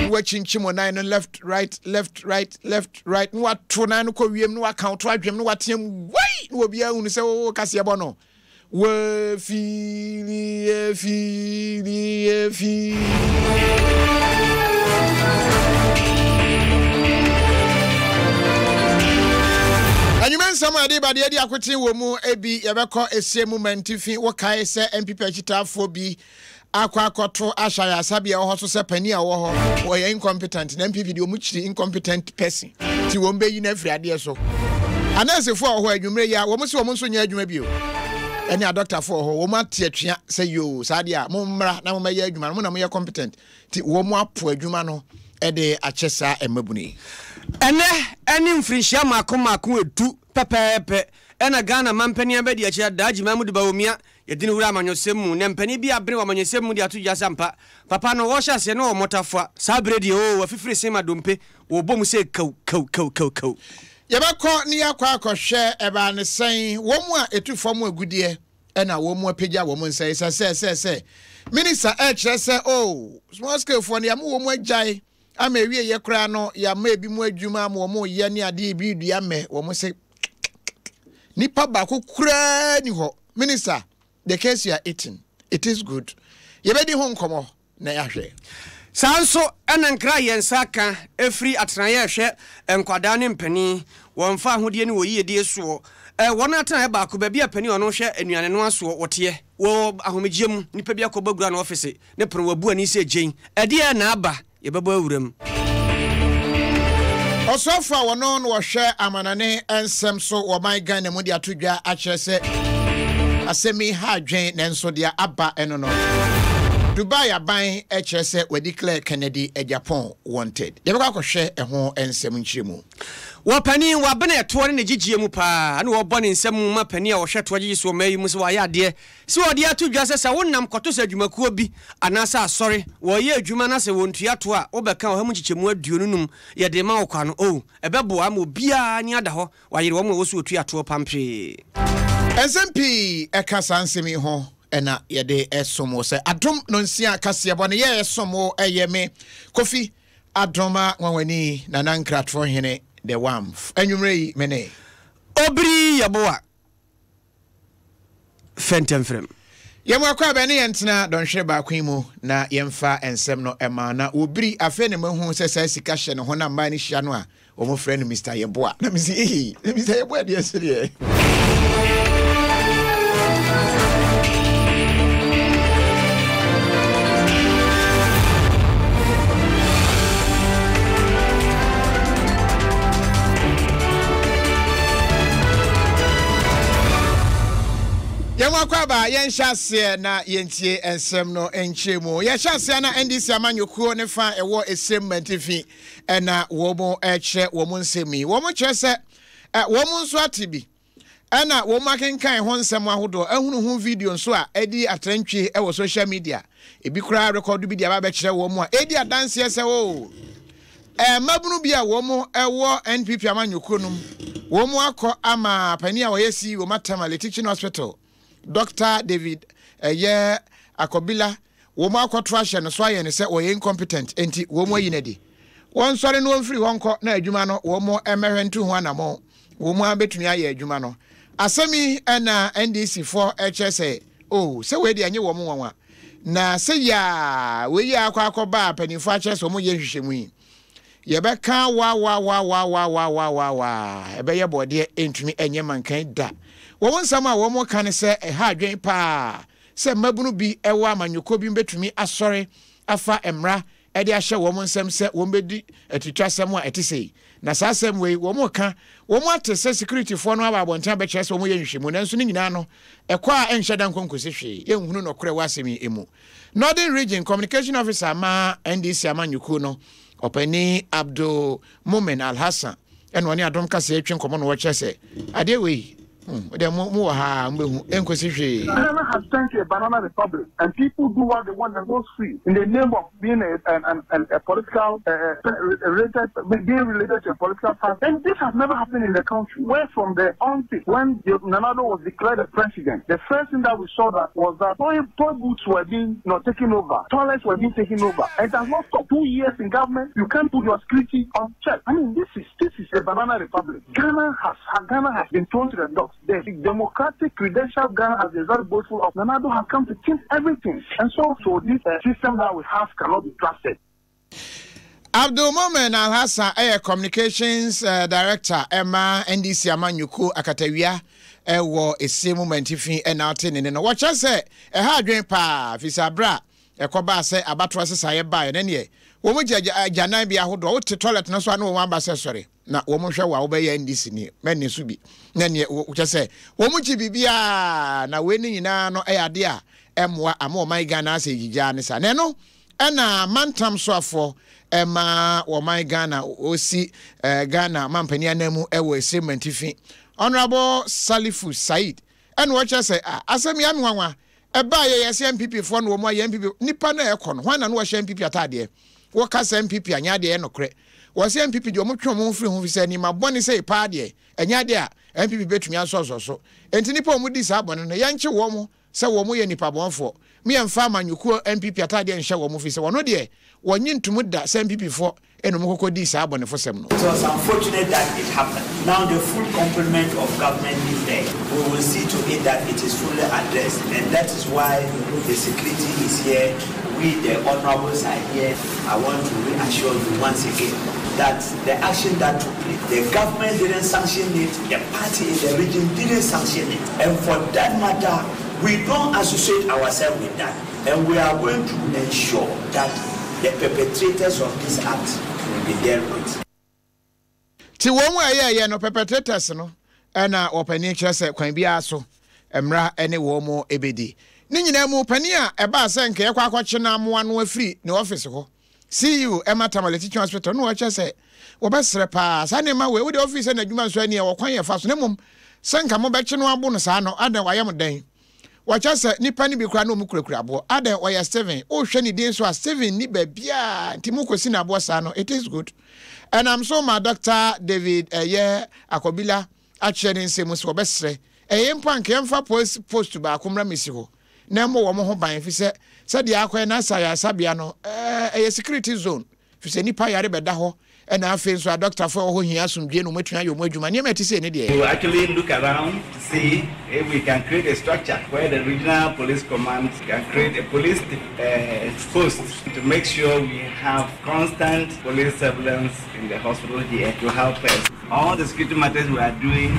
Na wakyinkyim wo nan no left right left right left right na wato nan no kɔ wiem na waka wo to adwem na wateam wai na obiara hunu sɛ wo kaseɛ bɔ no. Wafiri afiri afiri. Anwuma nsɛm a yɛde ba deɛ adi akoten wɔ mu ebi yɛbɛkɔ esie mu mantifi wokae sɛ NPP akyitaafoɔ bi akɔ akɔto ahyɛ ayaresabea ɛwɔ hɔ so sɛ panin a ɔwɔ hɔ wɔyɛ incompetent na NPP deɛ wɔn kyiri incompetent person ti wɔn bɛyi no afiri adeɛ so. Anɛɛsefoɔ a wɔ hɔ adwummerɛ yi a wɔn se wɔn nso nyɛ adwuma bio ɛne adɔktafoɔ wɔ hɔ wɔn ate atua sɛ yoo saa deɛ a mo mmra na mo mmɛyɛ adwuma no mo na moyɛ competent ti wɔn apo adwuma no ɛde akyɛ saa mmabunu yi. Ɛnɛ ɛne mfirinhyia mmaako mmaako edu pɛpɛɛpɛ ɛna Ghana manpanin abadiakyiri Alhaji Mahmudu Bawumia Yɛde no wura amanyɔsɛm mu. Na mpanin bi abene wɔ amanyɔsɛm mu de ato dwa sɛ ampa, papa no, wɔrehyɛ aseɛ na ɔwɔ mmɔtafoa. Saa berɛ deɛ, oo, wafifiri se ma dompe, wɔbɔ mu sɛ kaw, kaw, kaw, kaw, kaw. Yɛbɛkɔ na yɛakɔ akɔhwɛ ɛbaa no sɛn, wɔn a ɛtu fam agudeɛ na wɔn apagya wɔn nsa yi sɛ sɛ sɛ sɛ Minister ɛrekyerɛ sɛ oh, small scale foɔ no yɛama wɔn agyae ama ɛwieɛ koraa no yɛama ebi mu adwuma ama wɔn reyɛ ne adeɛ ebi redua mmɛ wɔn se nipa baako koraa ni hɔ Minister, the case you are eating, it is good. Yɛbɛdi ho nkɔmmɔ na yɛahwɛ. Saa nso na nkra a yɛn nsa aka firi atenaeɛ a ɛhwɛ nkwadaa ne mpanin, wɔn mfa ahodeɛ ne wɔn yiedie soɔ. Wɔn atenaeɛ baako, baabi a panin a ɔno hwɛ nnuane noa soɔ, wɔteɛ. Wɔ ahomegyeɛ mu, nnipa bi akɔbɔ agura no ɔfese ne pono, wɔabu ani sɛ gyen. Ɛdeɛn na aba? Yɛbɛbɔ awura mu. Ɔsoafo a wɔno na ɔhwɛ amanane nsɛm so wɔ ɔman Ghana mu de ato dwa akyerɛ sɛ asɛm yi ha adwen nanso deɛ aba ɛno no Dubai aban kyerɛ sɛ wɔadeclare Kennedy Agyapong wanted. Yɛbɛkɔ akɔhwɛ ɛho nsɛm nkyerɛmu. Wɔ panin, wabene ɛtoɔ ne ne gyegyeɛ mu paa na wɔbɔ ne nsa mu ma panin a ɔhwɛ toɔ gyegye soɔ mmaa yi mu sɛ wayɛ adeɛ Sɛ wɔde ato dwa sɛ sɛ wonam kɔto sɛ adwumakuo bi anaasɛ asɔre wɔreyɛ adwuma na sɛ wɔntua toɔ a wobɛka ɔha mu nkyekyɛmu 25 yɛde rema wo kwa no, oh, ɛbɛboa ama obiara ani ada hɔ, wɔayere wɔn a ɛwɔ so wɔtua toɔ pampee. Nsɛm pii ɛka saa nsɛm yi ho na yɛde som wo sɛ Adom Nonsia kaseɛbɔ no yɛ som wo ɛyɛ me Kofi Adoma Nwanwani Nana Nkratoɔ Hene the Wamf anwummerɛ yi me ne. Obiri Yeboah. Fɛntɛmfrɛm. Yɛn mu akwaaba ne yɛn ntena dɔnhwere baako yi mu na yɛmfa nsɛm no mma. Na wɔbiri, afei na mahu sɛ saa sika hyɛ ne ho na mmaa no hyia no a, wɔfrɛ no Mister Yeboah. Na mese, Eii, na Mister Yeboah deɛ sereɛ. Yɛn akwaaba, yɛnhyɛ aseɛ na yɛntie nsɛm no nkyerɛ mu. Yɛhyɛ aseɛ na NDC amanyɔkuo ne fa ɛwɔ Esem Mantifi ɛna wɔn ɛkyerɛ wɔn nsɛm yi. Wɔn kyerɛ sɛ wɔn nso ate bi. Ɛna wɔn akenkan ho nsɛm ahodoɔ, ahunu ho video nso a adi atrantwie wɔ social media. Ebi koraa rekɔdo bi de aba abɛkyerɛ wɔn a ɛredi adanseɛ sɛ oo, mmabunu bi a wɔn wɔ NPP amanyɔkuo no mu, wɔn akɔ ama panin a ɔyɛ CEO ma Tamale Teaching Hospital, Dɔkta David ɛyɛ Akɔbila Wɔn akɔto ahyɛ no so ayɛ no sɛ ɔyɛ incompetent enti wɔn ayi no adi. Wɔnsɔre na wɔmfiri hɔ nkɔ na adwuma no wɔn mmɛhwɛ ntu ho anamɔn. Wɔn ara bɛtumi ayɛ adwuma no. Asɛm yi na NDC foɔ kyerɛ sɛ oh sɛ wei deɛ ɛnye wɔn nwanwa. Na sɛ yi a wei yi a akɔ akɔba a mpanimfoɔ akyerɛ sɛ wɔn yɛ nhwehwɛmu yi. Yɛbɛka wawawawawawawawa ɛbɛyɛ bɔɔdeɛ ɛntumi ɛnyɛ mankan da. Wɔn nsɛm a wɔn ka ne sɛ ɛha adwene paa. sɛ mmabunu bi wɔ amanyɔkuo bi mu bɛtumi asɔre afa mmara de ahyɛ wɔn nsam sɛ wɔbɛdi atuturasɛm a ɛte sei. Na saa asɛm wei, wɔreka, wɔate sɛ sikiritifoɔ no aba abɔnten abɛkyerɛ sɛ wɔyɛ nhwehwɛmu, nanso ne nyinaa no, ɛkɔ a ɛnhyɛ da nkɔ nkɔsi hwee. Yɛnhunu nɔkorɛ wɔ asɛm yi mu. Northern Region Communication Officer ma NDC amanyɔkuo no, Ɔpanin Abdul Mumin Alhassan, ɛna ɔne Adom Kaseɛ retwe nkɔmmɔ na ɔrekyerɛ sɛ adeɛ wei. Hmm, deɛ mo mo wɔ ha a mobɛhu ɛnkɔsi hwee. Ghana has turned to a banana republic and people do what they want and goes free in the name of being a, an, an, a political uh, uh related, being related to a political party. And this has never happened in the country. Where from the onset, when the, Nana Addo was declared the president, the first thing that we saw that was that toy, toy booths were being you know, taken over, toilets were being taken over. And it has not stopped. 2 years in government, you can't put your security on check. I mean, this is this is a banana republic. Ghana has Ghana has been thrown to the dogs. The democratic credential Ghana has been very boastful of. Nana Addo has come to change everything. And so, so this system that we have cannot be trusted. Abdul Mumin Alhassan ɛyɛ communications director ɛma NDC amanyɔkuo akatawia ɛwɔ esie mu mantifi ɛna ɔte ne ne no wɔkyerɛ sɛ ɛha adwene paa firi sɛ abere a ɛkɔbaa sɛ abatoɔ sesaeɛ baeɛ no neɛ wɔn gye agyanan bi ahodoɔ wote toilet no so a na wɔn aba sɛ sɔre na wɔn hwɛ wo a wobɛyɛ NDC ni mɛnni so bi na neɛ kyɛ sɛ wɔn gye biribiara na wei ne nyinaa no ɛyɛ adeɛ a ɛmmoa ama ɔman Ghana asɛ gyigyaa ne saa na ɛno ɛna mantam soafoɔ ɛma wɔman Ghana ɔsi Ghana mampanin anan mu ɛwɔ Esire Mantifi Honourable Salifu Said ɛna ɔkyerɛ sɛ asɛm yi ame nwanwa ɛbaa yɛ yɛsɛ NPP foɔ na wɔn ayɛ NPP nipa na ɛkɔ no hwan na no wɔhyɛ NPP ataadeɛ wɔka sɛ NPP anyɛ adeɛ ɛyɛ nokorɛ wɔsɛ NPP deɛ wɔn twe wɔn ho firi ho fi sɛ nneɛma bɔne sɛ paa deɛ ɛnyɛ adeɛ a NPP bɛtumi asɔsɔ so enti nipa wɔn di saa bɔne no yɛnkye wɔn sɛ wɔn yɛ nipa bɔnfoɔ me yɛmfa amanyɔkuo NPP ataadeɛ nhyɛ wɔn fi sɛ wɔn deɛ wɔnye ntom da sɛ NPP foɔ ɛna wɔn kɔkɔ di saa bɔnefosɛm no. It was unfortunate that it happened. Now the full complement of government is there. We will see to it that it is fully addressed and that is why the security is here. We, the honorables, are here. I want to reassure you once again that the action that took place, the government didn't sanction it, the party in the region didn't sanction it. And for that matter, we don't associate ourselves with that. And we are going to ensure that the perpetrators of this act will be dealt with. Ti wɔn mu a ɛyɛ ɛyɛ no perpetrators no ɛna wɔpanin kyerɛ sɛ kwan biara so mmara ne wɔn mu ebedi ne nyinaa mu panin a ɛbaa sɛ nka yɛkɔ akɔkye no amoa no afiri ne ɔfisi hɔ CEO ɛma Tamale Teaching Hospital no wɔkyerɛ sɛ wɔbɛsrɛ paa saa nneɛma wei wode ɔfiri sɛ n'adwuma nso ani ɛwɔ kwan yɛfa so na mmom sɛ nka mobɛkye no abo no saa no adɛn wayɛ mo dɛn. Wɔkyerɛ sɛ nnipa no bi koraa na wɔn kurakura aboɔ. Adɛn ɔyɛ Stephen? Wohwɛ ne din so a Stephen nni baabiara nti mokɔsi no aboɔ saa no it is good. Ɛnam so ma Dɔkta David ɛyɛ Akɔbila akyerɛ ne nsɛm mu sɛ wɔbɛsrɛ ɛyɛ mpo anka yɛmfa police post baako mmra mmɛsi hɔ na ɛmmɔ wɔn ho ban efisɛ sɛdeɛ akɔyɛ na asa ayaresabea no ɛyɛ security zone Efisɛ nnipa yare bɛda hɔ, ɛna afei nso adɔktafo a ɛwɔ hɔ hia asomdwoe na wɔatumi ayɛ wɔn adwuma. Nneɛma a ɛte sei ne deɛ. We will actually look around to see if we can create a structure where the regional police command can create a police post to make sure we have constant police surveillance in the hospital here to help us. All the security matters we are doing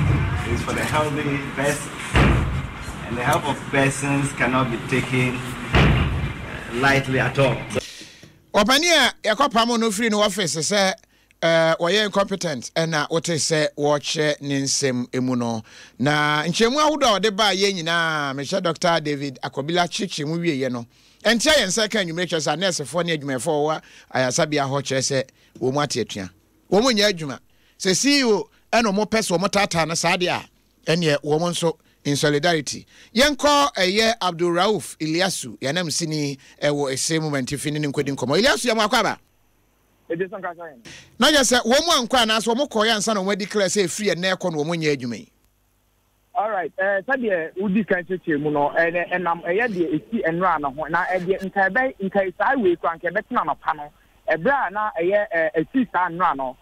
is for the healthy persons, and the health of persons cannot be taken lightly at all. Ɔpanin a yɛkɔpamoo no firii ne ɔfese sɛ ɔyɛ incompetent na wote sɛ wɔrekyerɛ ne nsɛm mu no. Na nkyerɛmu ahodoɔ a ɔde baeɛ nyinaa, mehyɛ Dɔkta David Akobila kyerɛkyerɛ mu wieeɛ no, ɛntea yɛn nsa ɛka anwummere kyerɛ sɛ anɛɛsefoɔ ne adwumayɛfoɔ a wɔwɔ ayaresabea hɔ kyerɛ sɛ wɔn ate atua. Wɔn nyɛ adwuma. Sɛ CEO na wɔpɛ sɛ wɔtaataa no saa deɛ a, Ɛneɛ wɔn nso in solidarity. Yɛnkɔ ɛyɛ Abdul Rauf Ilyasu, yɛn ananmusini wɔ Ese mu mantifi ne no nkɔdi nkɔmmɔ. Ilyasu yɛ mo akwaaba. Na kyerɛ sɛ wɔn ankɔ anaasɛ wɔn kɔeɛ ansa na wɔn adeclare sɛ ɛfiri ɛnnɛ rekɔ no wɔn nyɛ adwuma yi. Alright, eh, sɛdeɛ wodi kan kyerɛkyerɛ mu no, ɛnɛ ɛnam ɛyɛ deɛ ɛsi nnora no ho, na ɛdeɛ nka ɛbɛ nka saa wei kora nka ɛbɛtena anɔpa no, ɛberɛ a na ɛyɛ ɛsi saa nnora no,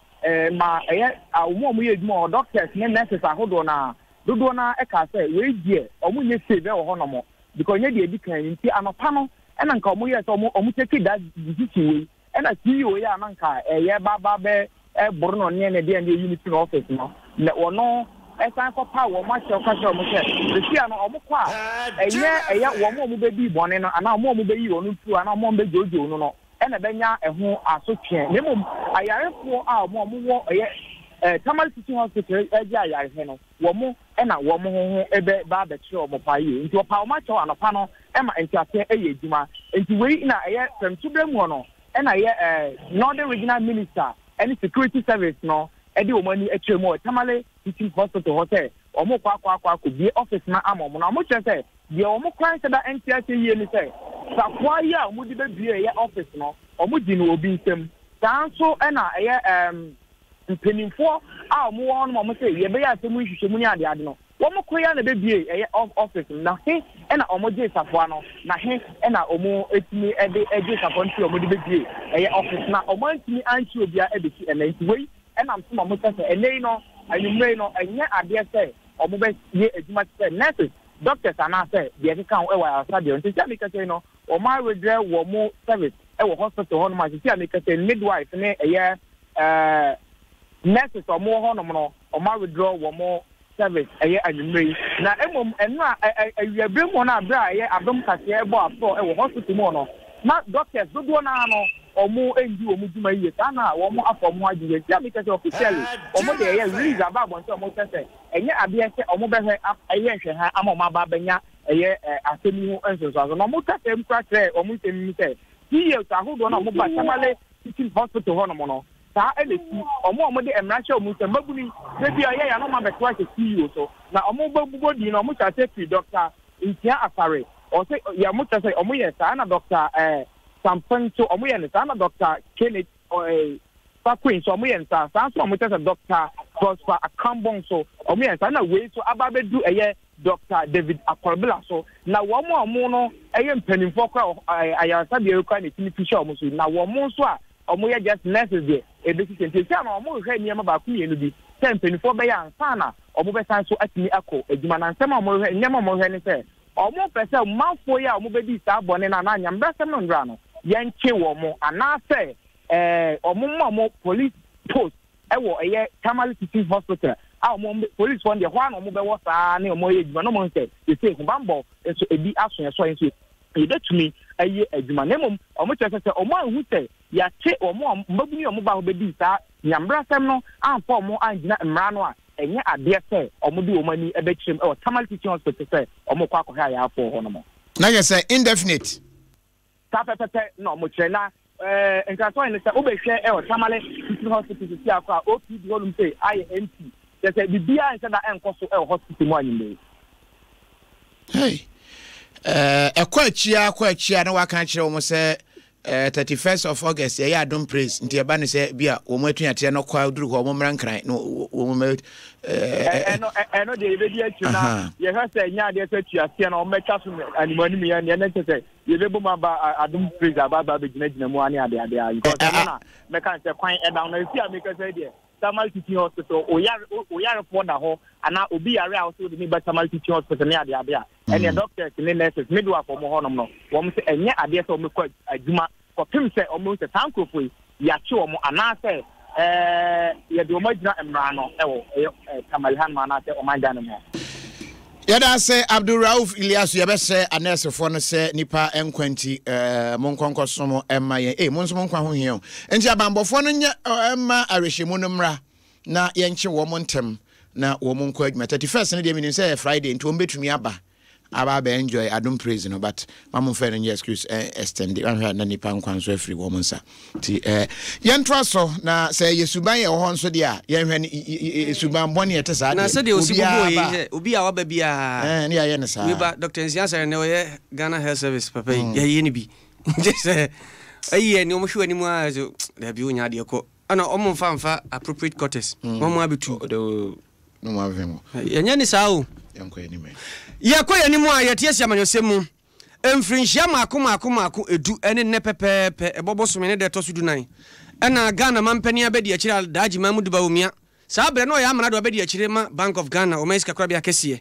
ma ɛyɛ wɔn a wɔyɛ adwuma wɔ hɔ, doctors ne nurses ahodoɔ no ara, dodoɔ no ara kaa sɛ wei deɛ wɔnyɛ safe wɔ hɔnom because nyɛ deɛ ɛdi kan ni nti anɔpa no ɛna nka wɔyɛɛ sɛ wɔn wɔn take that decision wei ɛna CEO yi a na nka ɛyɛ ba ba bɛ ɛboro no ne ne deɛ ne ɛyi ne fi no office no na wɔn ɛsan kɔpa wɔn akyɛw ka kyerɛ wɔn sɛ sisi ano wɔn kɔ a ɛnyɛ ɛyɛ wɔn a wɔn bɛdi bɔne no anaa wɔn a wɔn bɛyi wɔn mfiri anaa wɔn a wɔn bɛdwoodwoo no no na ɛbɛnya ɛho asotweɛ, na mmom ayarefoɔ a wɔn a wɔwɔ ɛyɛ eh, Tamale Teaching Hospital ɛgye ayarehwɛ no, wɔn na wɔn ho ho bɛ ba abɛkyerɛ wɔn paa yie. Nti wɔpa wɔn akyɛw anɔpa no ma nteaseɛ ɛyɛ adwuma. Nti wei na ɛyɛ prɛmtoberɛ mu hɔ no ɛna ɛyɛ eh, Northern Regional Minister ɛne Security Service no ɛde wɔn ani akyerɛ mu wɔ Tamale Teaching Hospital hɔ sɛ. wɔrekɔ akɔ akɔ akɔbue office no ama wɔn. Na wɔkyerɛ sɛ deɛ wɔn koraa nhyɛ da nte aseɛ yie ne sɛ safoa yi a wɔde bɛbue ɛyɛ office no, wɔgye no obi nsam. Saa ara nso na ɛyɛ ɛɛm mpanimfoɔ a wɔwɔ hɔnom a wɔse yɛbɛyɛ asɛm yi nhwehwɛmu ne adeade no, Wɔn koro yi ara na ɛbɛbuee ɛyɛ office no, na he na wɔn gyee safoa no, na he na wɔn tumi de gyee safoa no firi wɔn de bɛbuee ɛyɛ office, na wɔn antumi ankye obiara ɛbɛsi ɛnnɛ. Nti wei nam so ma wɔn kyerɛ sɛ ɛnnɛ yi no, anwummerɛ yi no, ɛnyɛ adeɛ sɛ wɔn bɛ yɛ adwuma te sɛ nurses, doctors anaasɛ deɛ ɛkeka ho wɔ ayaresabea hɔ. Nti seesei a mekasa yi no, wɔn awedrɛ wɔn service wɔ hospital hɔ nom a seesei a mekasa yi no, midwife ne ɛyɛ ɛɛ nurses a wɔn wɔ hɔ nom no, wɔn awithdraw wɔn service ɛyɛ anwummerɛ yi. Na mmom ɛno a ɛ ɛ awiaberɛ mu hɔ no a berɛ a ɛyɛ adom kaseɛ ɛbɔ aporɔ wɔ hospital mu hɔ no, na doctors dodoɔ no ara no wɔn nndi wɔn dwuma yie saa na wɔn afa wɔn ho agye yɛ. Nti a meka sɛ officially wɔn de ɛyɛ release aba abɔnten a wɔn kyerɛ sɛ ɛnyɛ adeɛ sɛ wɔn bɛhwɛ ɛyɛ nhwɛhan ama wɔn aba abɛnya ɛyɛ ɛ asɛm yi ho nsonsoanso. Na wɔn kasa mu koraa kyerɛɛ wɔn nsɛm yi mu sɛ CEOs ahodoɔ no a wɔn ba Tamale Teaching Hospital hɔ nom no, Saa na esi, wɔn a wɔde mmara hyɛ wɔn nsam, mmabun yi, da bi a ɛyɛ a na wɔabɛto ahyɛ CEO so, na wɔbɛbobɔ din no, wɔhyɛ aseɛ firi Dɔkta Nsia Asare, ɔse yɛ wɔkyerɛ sɛ wɔyɛ saa na Dɔkta eh, Sampson nso wɔyɛ no saa na Dɔkta Kenneth eh, Fakui nso wɔyɛ no saa, saa nso na wɔkyerɛ sɛ Dɔkta Prosper Akambong nso wɔyɛ no saa, na wei nso aba abɛdu ɛyɛ Dɔkta David Akorbila so, na wɔn a wɔn no yɛ mpanimfoɔ koraa wɔ eh, ayaresabea yi koraa na ɛtumi tu hyɛ wɔn so yi, na wɔn nso a wɔyɛ just nurses deɛ ɛbɛsi sɛ nti ɛsɛ ama wɔhwehwɛ nneɛma baako mmienu bi sɛ mpanimfoɔ bɛyɛ ansa na wɔbɛsan so atumi akɔ adwuma. Na nsɛm a wɔhwehwɛ, nneɛma a wɔhwehwɛ ne sɛ wɔpɛ sɛ manfoɔ yi a wɔbɛdi saa bɔne no anaa nyambrasɛm no nnora no yɛnkye wɔn anaasɛ ɛɛ wɔn mma wɔn police post ɛwɔ ɛyɛ Tamale Teaching Hospital a wɔn policefoɔ no deɛ hɔ ara na wɔbɛwɔ saa ne wɔn yɛ adwuma na wɔn sɛ yɛsɛ ahobanbɔ nso ebi aso yɛn so a nso yɛbɛtumi ayɛ adwuma na mmom wɔn kyerɛ sɛ sɛ wɔn anhu sɛ yɛakye wɔn a mmabunu a wɔn ba hɔ bɛdii saa nyambrasɛm no amfa wɔn angyina mmara no a ɛnyɛ adeɛ sɛ wɔn de wɔn ani bɛkyerɛm wɔ Tamale Teaching Hospital sɛ wɔn kɔ akɔhwɛ ayarefoɔ hɔ nom. Na yɛ sɛ indefinite. Saa pɛpɛpɛ na wɔn kyerɛ na ɛɛ nkrasoɔ yɛ ne sɛ wobɛhwɛ ɛwɔ Tamale Teaching Hospital sisi akɔ a OPD hɔ nom sɛ ayɛ empty kyerɛ sɛ biribiara nhyɛ da ɛnkɔ so ɛwɔ hospital mu anwummerɛ yi. Hey. Eh, ɛkɔ akyi a kɔ akyi a na waka akyerɛ wɔn sɛ eh, 31st of August yɛyɛ adom praise nti ɛba ne sɛ bi a wɔn atuateɛ no kɔ aduru hɔ wɔn mmra nkran na wɔn mmɛ ɛno ɛno deɛ yɛbɛdi akyi na yɛhwɛ sɛ ɛnyɛ adeɛ sɛ tuaseɛ no wɔmmɛtwa so animu anim yɛn deɛ ne kyɛ sɛ yɛbɛbɔ mu aba adom praise aba aba abɛgyinagyina mu ane ade ade a because ɛno na mɛka sɛ kwan ɛda no ɛsi a meka sɛ deɛ Tamale Teaching Hospital oyare oyarefoɔ da hɔ anaa obi yare a wɔsɛ wode ne ba Tamale Teaching Hospital ne ade ade a ɛneɛ doctors ne nurses midwife wɔn hɔnom no wɔn sɛ ɛnyɛ adeɛ sɛ wɔbɛkɔ adwuma kɔpem sɛ wɔbɛhu sɛ saa nkurɔfoɔ yi yɛakye wɔn anaasɛ ɛɛ yɛde wɔn agyina mmara no ɛwɔ ɛyɛ Tamale hanom anaasɛ ɔman Ghana mu. Yɛda ase Abdul Rauf Iliasu yɛbɛsrɛ anɛɛsefoɔ no sɛ nipa nkwa nti eh, monkɔ nkɔsom mma yɛn eh, mo nso mo nkwa ho hia o nti abanbɔfoɔ no nyɛ eh, mma awerɛhyɛmu no mmra na yɛnkye wɔn ntɛm na wɔn nkɔ adwuma 31st no deɛ menim sɛ ɛyɛ Friday nti wɔn bɛtumi aba aba abɛ enjoy adom praise no but ma mo nfa no nyɛ excuse eh, extend ahwɛ na nipa nkwa nso afiri wɔn nsa nti eh, yɛntoa so na sɛ yɛ suban yɛ wɔ hɔ nso deɛ a yɛnhwɛ no suban bɔne ɛte saa na sɛdeɛ osi bobɔ yi sɛ obi a waba biara eh, ne yɛayɛ no saa wei ba Dr. Nsia Asare nɛ ɔyɛ Ghana Health Service papa yi yɛyɛ no bi nkyɛ sɛ ayi yɛ ne ɔmo hwɛ w'anim a sɛ daabi wonya adeɛ kɔ ɛna ɔmo mfa mfa appropriate quarters na ɔmo abɛtu No mu avem o. Yɛnyɛ ne saa o. Yɛnkɔ yɛn anim ɛ. Yɛkɔ yɛn anim a, yɛte asi amanyɔsɛm mu. Mfirinhyia mmaako mmaako mmaako edu ne nnɛ pɛpɛɛpɛ, ɛbɔ bosome ne da ɛtɔ so dunan, ɛna Ghana manpanin abadiakyire Alhaji Mahmudu Bawumia, saa berɛ no ɔyɛ amrado abadiakyire ma Bank of Ghana, ɔman sikakorabea kɛseɛ,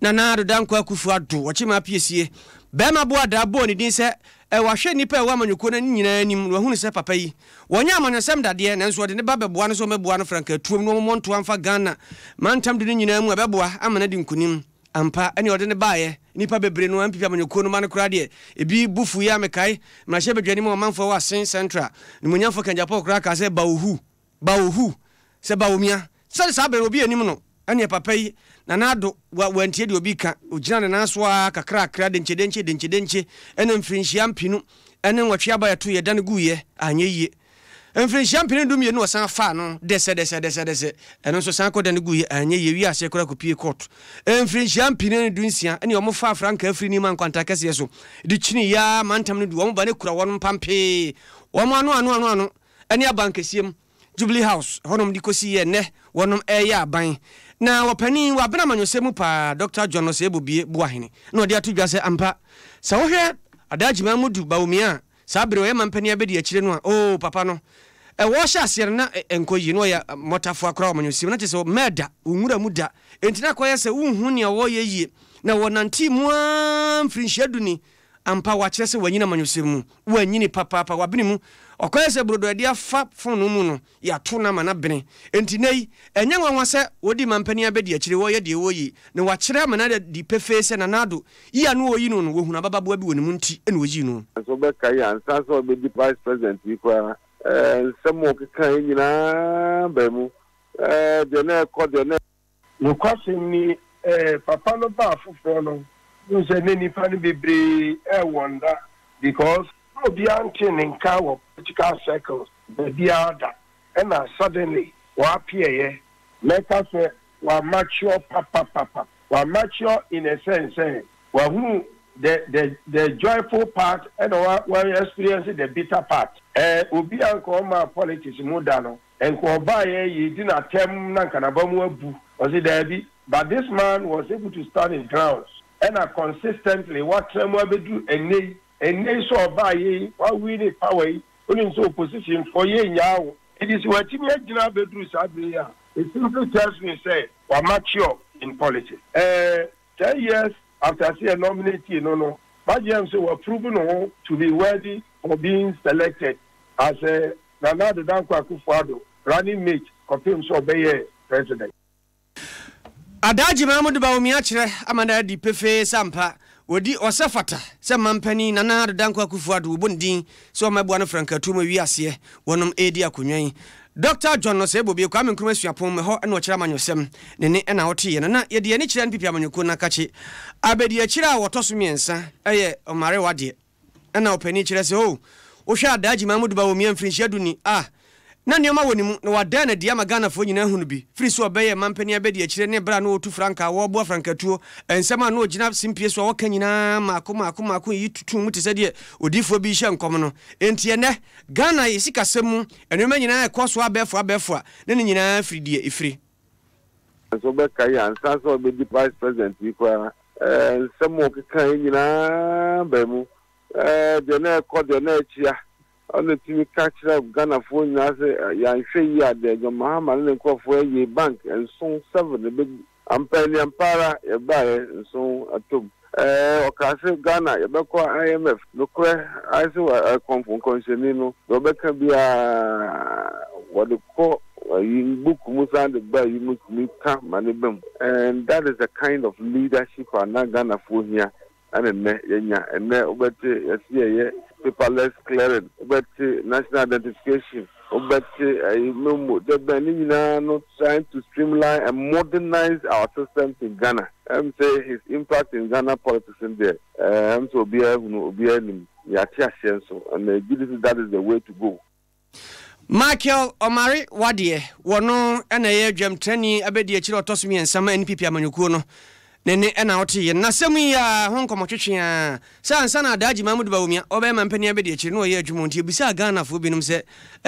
Nana Addo Dankwa Akufo Addo, ɔkye piesie, barima Boadaa bɔɔ ne din sɛ wahwɛ nnipa a ɛwɔ amanyɔkuo no nyinaa anim na wahunu sɛ papa yi, Wɔnyɛ amanyɔsɛm dadeɛ, nanso wɔde ne ba bɛboa no sɛ wɔmmɛboa no frankatuom na wɔmmɔ ntoa mfa Ghana mantam du no nyinaa mu a ɛbɛboa ama no adi nkonim. Ampa, ɛnneɛ ɔde no baeɛ. Nnipa bebree no ara, NPP amanyɔkuo no mma no koraa deɛ, ebi bo fuiɛ a mekae mmarahyɛbadwani mu ɔmanfoɔ ɛwɔ Asen Central, Animuonyamfoɔ Ken Agyapong koraa kaa sɛ Baohu, Baohu, sɛ Bawumia. Sɛde saa berɛ no obi nnim no, ɛnneɛ papa yi, Nana Addo, wa, wantie deɛ obi ka. Ɔgyinaa ne nan so ara kakrakra, denkyedenkye, denkyedenkye, ɛna mfirinhyia mpenu ne nwɔtwe aba a ɛtoeɛ dane guiɛ, anyɛ yie. Mfirinhyia mpene 12 wɔsan faa no dɛsɛdɛsɛdɛsɛdɛsɛ, ɛno nso san kɔdane guiɛ, anyɛ yie, wiee aseɛ koraa kɔpue kɔɔto. Mfirinhyia mpene 16 ɛne wɔn faa frankaa firi Nima nkwanta kɛseɛ so de kyinii yaa mantam no du, wɔn ba no kura wɔn mpampee, wɔn ano ano ano ano ne abankɛseɛ mu. Jubilee House hɔnom de kɔsi yɛ nnɛ wɔnom reyɛ aban. Na wɔpanin wɔ abena amanyɔsɛm mu paa, Dɔkta John Osei Bobie Boahene na ɔde ato dwa sɛ ampa sɛ wohwɛ Adaagye Mamudu Bawumia a saa bere ɔyɛ mampanin abɛdi akyire no a, oo papa no, ɛwɔ ɔhyɛ aseɛ no na ɛnkɔ yie na ɔyɛ mmɔtafoa koraa wɔ amanyɔsɛm mu na kyerɛ sɛ mɛɛda, wo nwura mu da, enti na akɔyɛ sɛ wonhu nea wɔreyɛ yie na wɔnantee mu ara mfirinhyia du ni. Ampa, wakyerɛ sɛ wanyini amanyɔsɛm mu. Wanyini papaapa, wabene mu. Ɔkɔyɛ sɛ brodo a yɛde afa fononoo mu no, yɛato no ama no abene. Enti nnɛ yi, ɛnyɛ nwanwa sɛ wɔdi mampanin abadiakyire, wɔreyɛ deɛ wɔreyɛ yi, na wɔakyerɛ ama no ada adi pefee sɛ Nana Addo yi a na wɔreyi no no, wɔhunu abababoa bi wɔ ne mu nti na wɔyii no. Nso wobɛkae ansa sɛ ɔbɛdi vice president yi koraa, nsɛm a ɔkekaeɛ nyinaa baa mu. Deɛ na ɛkɔ, deɛ na. Nokwasɛm ni, papa no baa foforɔ no, wohu sɛ na nnipa no bebree ɛrewɔnda because na obiara ntee ne nka wɔ political circles baabiara da, ɛna suddenly ɔappear-yɛ. Mɛka sɛ wa-mature papapapa, wa-mature in a sense sɛ wahunu the the the joyful part ɛna wa wa experience the bitter part. Obi a nka ɔmaa politics mu da no, Nka ɔbaeɛ yɛredi no atɛm na nka n'aba mu abu. Ɔse daabi but this man was able to stand his grounds ɛna consistently watena mu abɛduru ɛnnɛ yi. Ɛnnɛ yi sɛ ɔbaeɛ yi wa winne power yi wonim sɛ opposition foɔ yɛnnyaa wo. Enti sɛ watumi agyina abɛduru saa berɛ yi a it simply tells me sɛ wa mature in politics. Ɛɛ 10 years after sɛ yɛ nominate no no m'adwene yɛ me sɛ wa prove ne ho to be worthy for being selected as a Nana Addo Dankwa Akufo-Addo running mate kɔpem sɛ ɔbɛyɛɛ president. Adaagye Mahamudu Bawumia kyerɛ ama no adi pefee sɛ ampa wɔdi ɔsɛ fata sɛ manpanin Nana Addo Dankwa Akufo-Addo wɔbɔ ne din sɛ ɔmmɛboa no frankatuo mu awie aseɛ wɔnom redi akonnwa yi. Dɔkta John Osei Bobie, Kwame Nkrumah Suapɔn mu ɛhɔ na ɔkyerɛ amanyɔsɛm ne ne na ɔteeɛ no na yɛde yɛn ani kyerɛ NPP amanyɔkuo no akakye abɛdiakyire a wɔtɔ so mmiɛnsa yɛ Ɔmarewa deɛ. Ɛnna ɔpanin kyerɛ sɛ, Oh, wohwɛ a Daagye Mahmood Bawumia mfirinhyia du ni a na nneɛma wɔ ne mu na wadan no adi ama Ghanafoɔ nyinaa ahu no bi, firi sɛ ɔbɛyɛɛ mampanin abadiakyire ne berɛ a na ɔretu frankaa, wɔreboa frankatuo, nsɛm a na ɔgyina simpie so a ɔka nyinaa mmaako mmaako mmaako yiyi tutuu mu te sɛ deɛ odiyifoɔ bi rehyɛ nkɔm no. Enti ɛnnɛ, Ghana yɛ sikasɛm mu nneɛma nyinaa rekɔ so abɛɛfo abɛɛfo a na ne nyinaa firi deɛ ɛfiri. Nso wobɛkae ansa sɛ ɔbɛdi vice president yi koraa, nsɛm a ɔkekaeɛ nyinaa baa mu. Deɛ na ɛkɔ, deɛ na ɛkyea. Ɔna tumi ka kyerɛ Ghanafoɔ nyinaa sɛ yɛanhwɛ yie a deɛ John Mahama ne ne nkurɔfoɔ ayie bank nson, seven ɛbɛgu. Ampa ani ampa ara yɛbaeɛ nson atom. Ɔkaa sɛ Ghana yɛbɛkɔ IMF. Nokorɛ ayɛ sɛ ɛkɔmfo nkɔnhyɛni no deɛ ɔbɛka biara wɔde kɔ ayi book mu san de ba ayi mu tumi ka ma ne ba mu. And that is the kind of leadership a na Ghanafoɔ hia ɛna nnɛ yɛnya. Ɛnnɛ wobɛte yɛse yɛyɛ paperless clearing, wobɛte national identification, wobɛte ayi memo, dɛbɛn ne nyinaa no trying to streamline and modernize our systems in Ghana. Ɛm sɛ his impact in Ghana politics no deɛ ɛm sɛ obiara hunu, obiara nim, yɛate aseɛ nso and megye di sɛ that is the way to go. Michael Omare Wadeɛ, wɔno na ɛyɛ dwamtrani abadiakyire a ɔtɔ so mmiɛnsa ma NPP amanyɔkuo no, ne nne na woteeɛ no. N'asɛm yi ara ho nkɔmmɔtwetwe ara sɛ ansa na Alhaji Mahmood Bawumia ɔbɛyɛ mampanin abadiakyire na ɔyɛ adwuma nti yɛbisaa Ghanafoɔ binom sɛ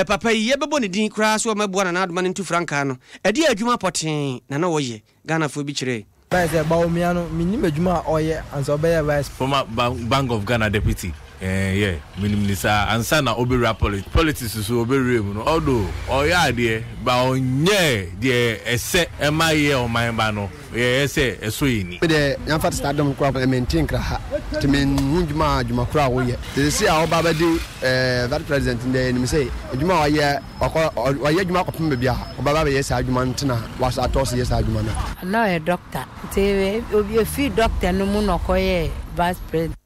papa yi yɛbɛbɔ ne din koraa sɛ ɔmmɛboa Nana Adoma no ntu frankaa no, ɛdeɛn adwuma pɔtee na na ɔyɛ? Ghanafoɔ bi kyerɛe. Bae sɛ, Bawumia no, mennim adwuma a ɔyɛ ansa ɔbɛyɛɛ Vice. Former Bank of Ghana Deputy eh yeah menim no saa ansa na ɔbɛwura politics politics nso ɔbɛwura mu no although ɔyɛ adeɛ but ɔnyɛɛ deɛ ɛsɛ ɛma yɛ ɔman ba no yɛyɛ sɛ ɛsɔ yɛn ani. Me deɛ yɛmfa te stardom koraa me nte nkra ha nti me nhu dwuma a dwuma koro a woyɛ te sese a woba bɛdi eh, vice president ndɛ yɛnim sɛ adwuma a wayɛ Wakɔ wayɛ adwuma akɔpem baabi a ɔbɛba abɛyɛ saa adwuma no nti na wasa atɔ so yɛ saa adwuma no. Na ɔyɛ doctor nti efii doctor no mu na ɔkɔyɛɛ vice president.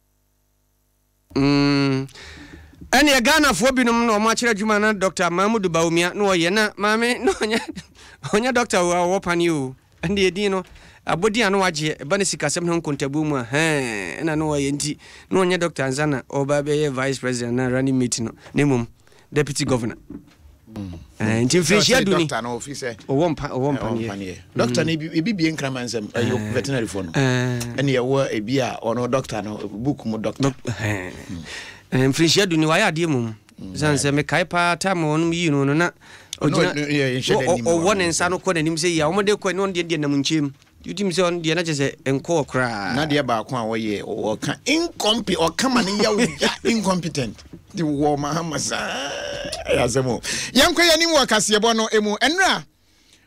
Mm ɛneɛ Ghanafoɔ binom na wɔn akyerɛ adwuma na Doctor Mahamudu Bawumia na ɔyɛ na maame na ɔnyɛ ɔnyɛ doctor o a ɔwɔ paneɛ o ɛnde edin no abɔdin a na wagyeɛ ɛba ne sikasɛm ne ho nkontabuo mu a hɛn ɛna na ɔyɛ nti na ɔnyɛ doctor ansa na ɔba bɛyɛ vice president na running mate no na mmom deputy governor. Nti mfirinhyia du ni. Doctor no ofi sɛ. Ɔwɔ mpa ɔwɔ mpaneɛ. Doctor no ebi bie nkraman nsɛm ɛyɛ veterinary fo no. Ɛne ɛwɔ ebi a ɔno doctor no book mu doctor. Mfirinhyia du ni wayɛ adeɛ mom. Sane sɛ mekae paa time a wɔnom yii no no na ɔgyina ɔwɔ ne nsa no kɔ n'anim sɛ yi a wɔde kɔ ne ɔno deɛ deɛ nam nkyɛn mu. Wotim sɛ ɔno deɛ na kyerɛ sɛ nkɔɔ koraa. Na deɛ baako a ɔyɛ ɔka incompe ɔka ma ne yaw ya incompetent de wɔ Mahama saa ɛyɛ asɛm o. Yɛnkɔ yɛn anim wɔ kaseɛbɔ no mu. Ɛnora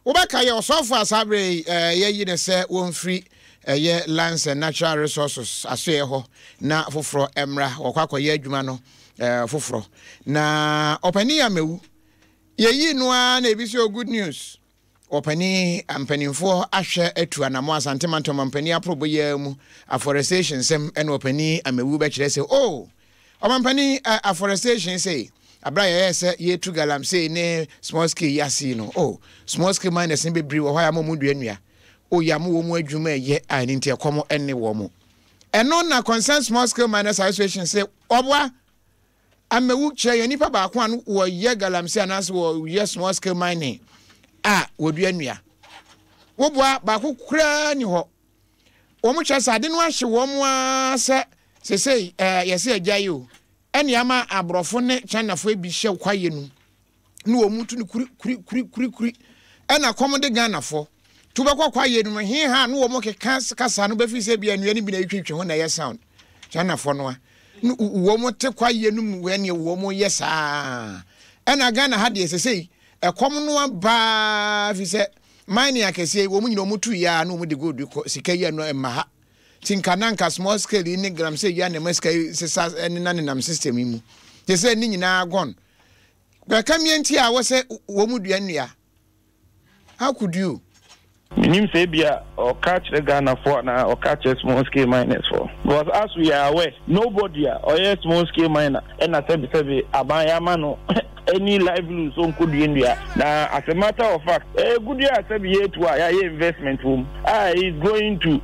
wobɛka yɛ ɔsɔfo a saa berɛ yi yɛyi no sɛ wɔmfiri ɛyɛ Lands and Natural Resources asoɛɛ hɔ na foforɔ mmra wɔkɔ akɔyɛ adwuma no foforɔ na ɔpanin Amewu yɛyii no ara na ebi sɛ o good news. Ɔpanin a mpanimfoɔ ahwɛ atu anamɔ Asante Mantam Ɔmampanin aprobɔ yi ara mu afforestation nsɛm ɛna ɔpanin Amewu bɛkyerɛ sɛ oh Ɔmampanin eh, afforestation sei aberɛ a yɛyɛɛ sɛ yɛretu galamsey ne small scale yi ase yi no oh small scale miners no bebree wɔ hɔ a yɛama wɔn dua nnua oh yɛama wɔn adwuma ɛyɛ a ɛno nti ɛkɔm ɛnne wɔn ɛno na Concerned Small Scale Miners Association se ɔboa Amewu kyerɛ yɛn nipa baako a no wɔyɛ galamsey anaasɛ wɔyɛ small scale mining a wɔdua nnua. Woboa baako koraa ni hɔ. Wɔn kyerɛ sɛ ade no ahye wɔn ara sɛ sesei ɛɛ yɛsɛ agya yi o. Ɛne ama aborɔfo ne Chinafo ebi hyɛ kwaeɛ no mu. ne wɔn tu no kuri kuri kuri kuri kuri ɛna kɔm de Ghanafoɔ to bɛkɔ kwaeɛ no mu heha ne wɔn keka kasa no bɛfiri sɛ bia nnua no bi na ɛtwitwi ho na ɛyɛ sound Chinafoɔ no a wɔn te kwaeɛ no mu ɛneɛ wɔn yɛ saa ɛna Ghana ha deɛ sɛsɛi ɛkɔm no abaa fi sɛ mining akɛseɛ yi wɔn nyina wɔn tu yɛ a na wɔn de gold kɔ sika yi ɛno ɛma ha ti nka na nka small scale yi ne gram sɛ yi a na ɛma sika yi sesa ɛnena nenam system yi mu te sɛ ne nyinaa gone Bɛka mia nti a wɔsɛ wɔn dua nnua. How could you? Menim sɛ ebia ɔka kyerɛ Ghanafoɔ anaa ɔka kyerɛ small scale miners foɔ because as we are aware nobody a ɔyɛ small scale miner ɛna sɛbi sɛbi aban ama no any livelihood sɛ ɔnkɔ dua nnua na as a matter of fact ɛgudua a sɛbi yɛtu a yɛayɛ investment wɔ mu a is going to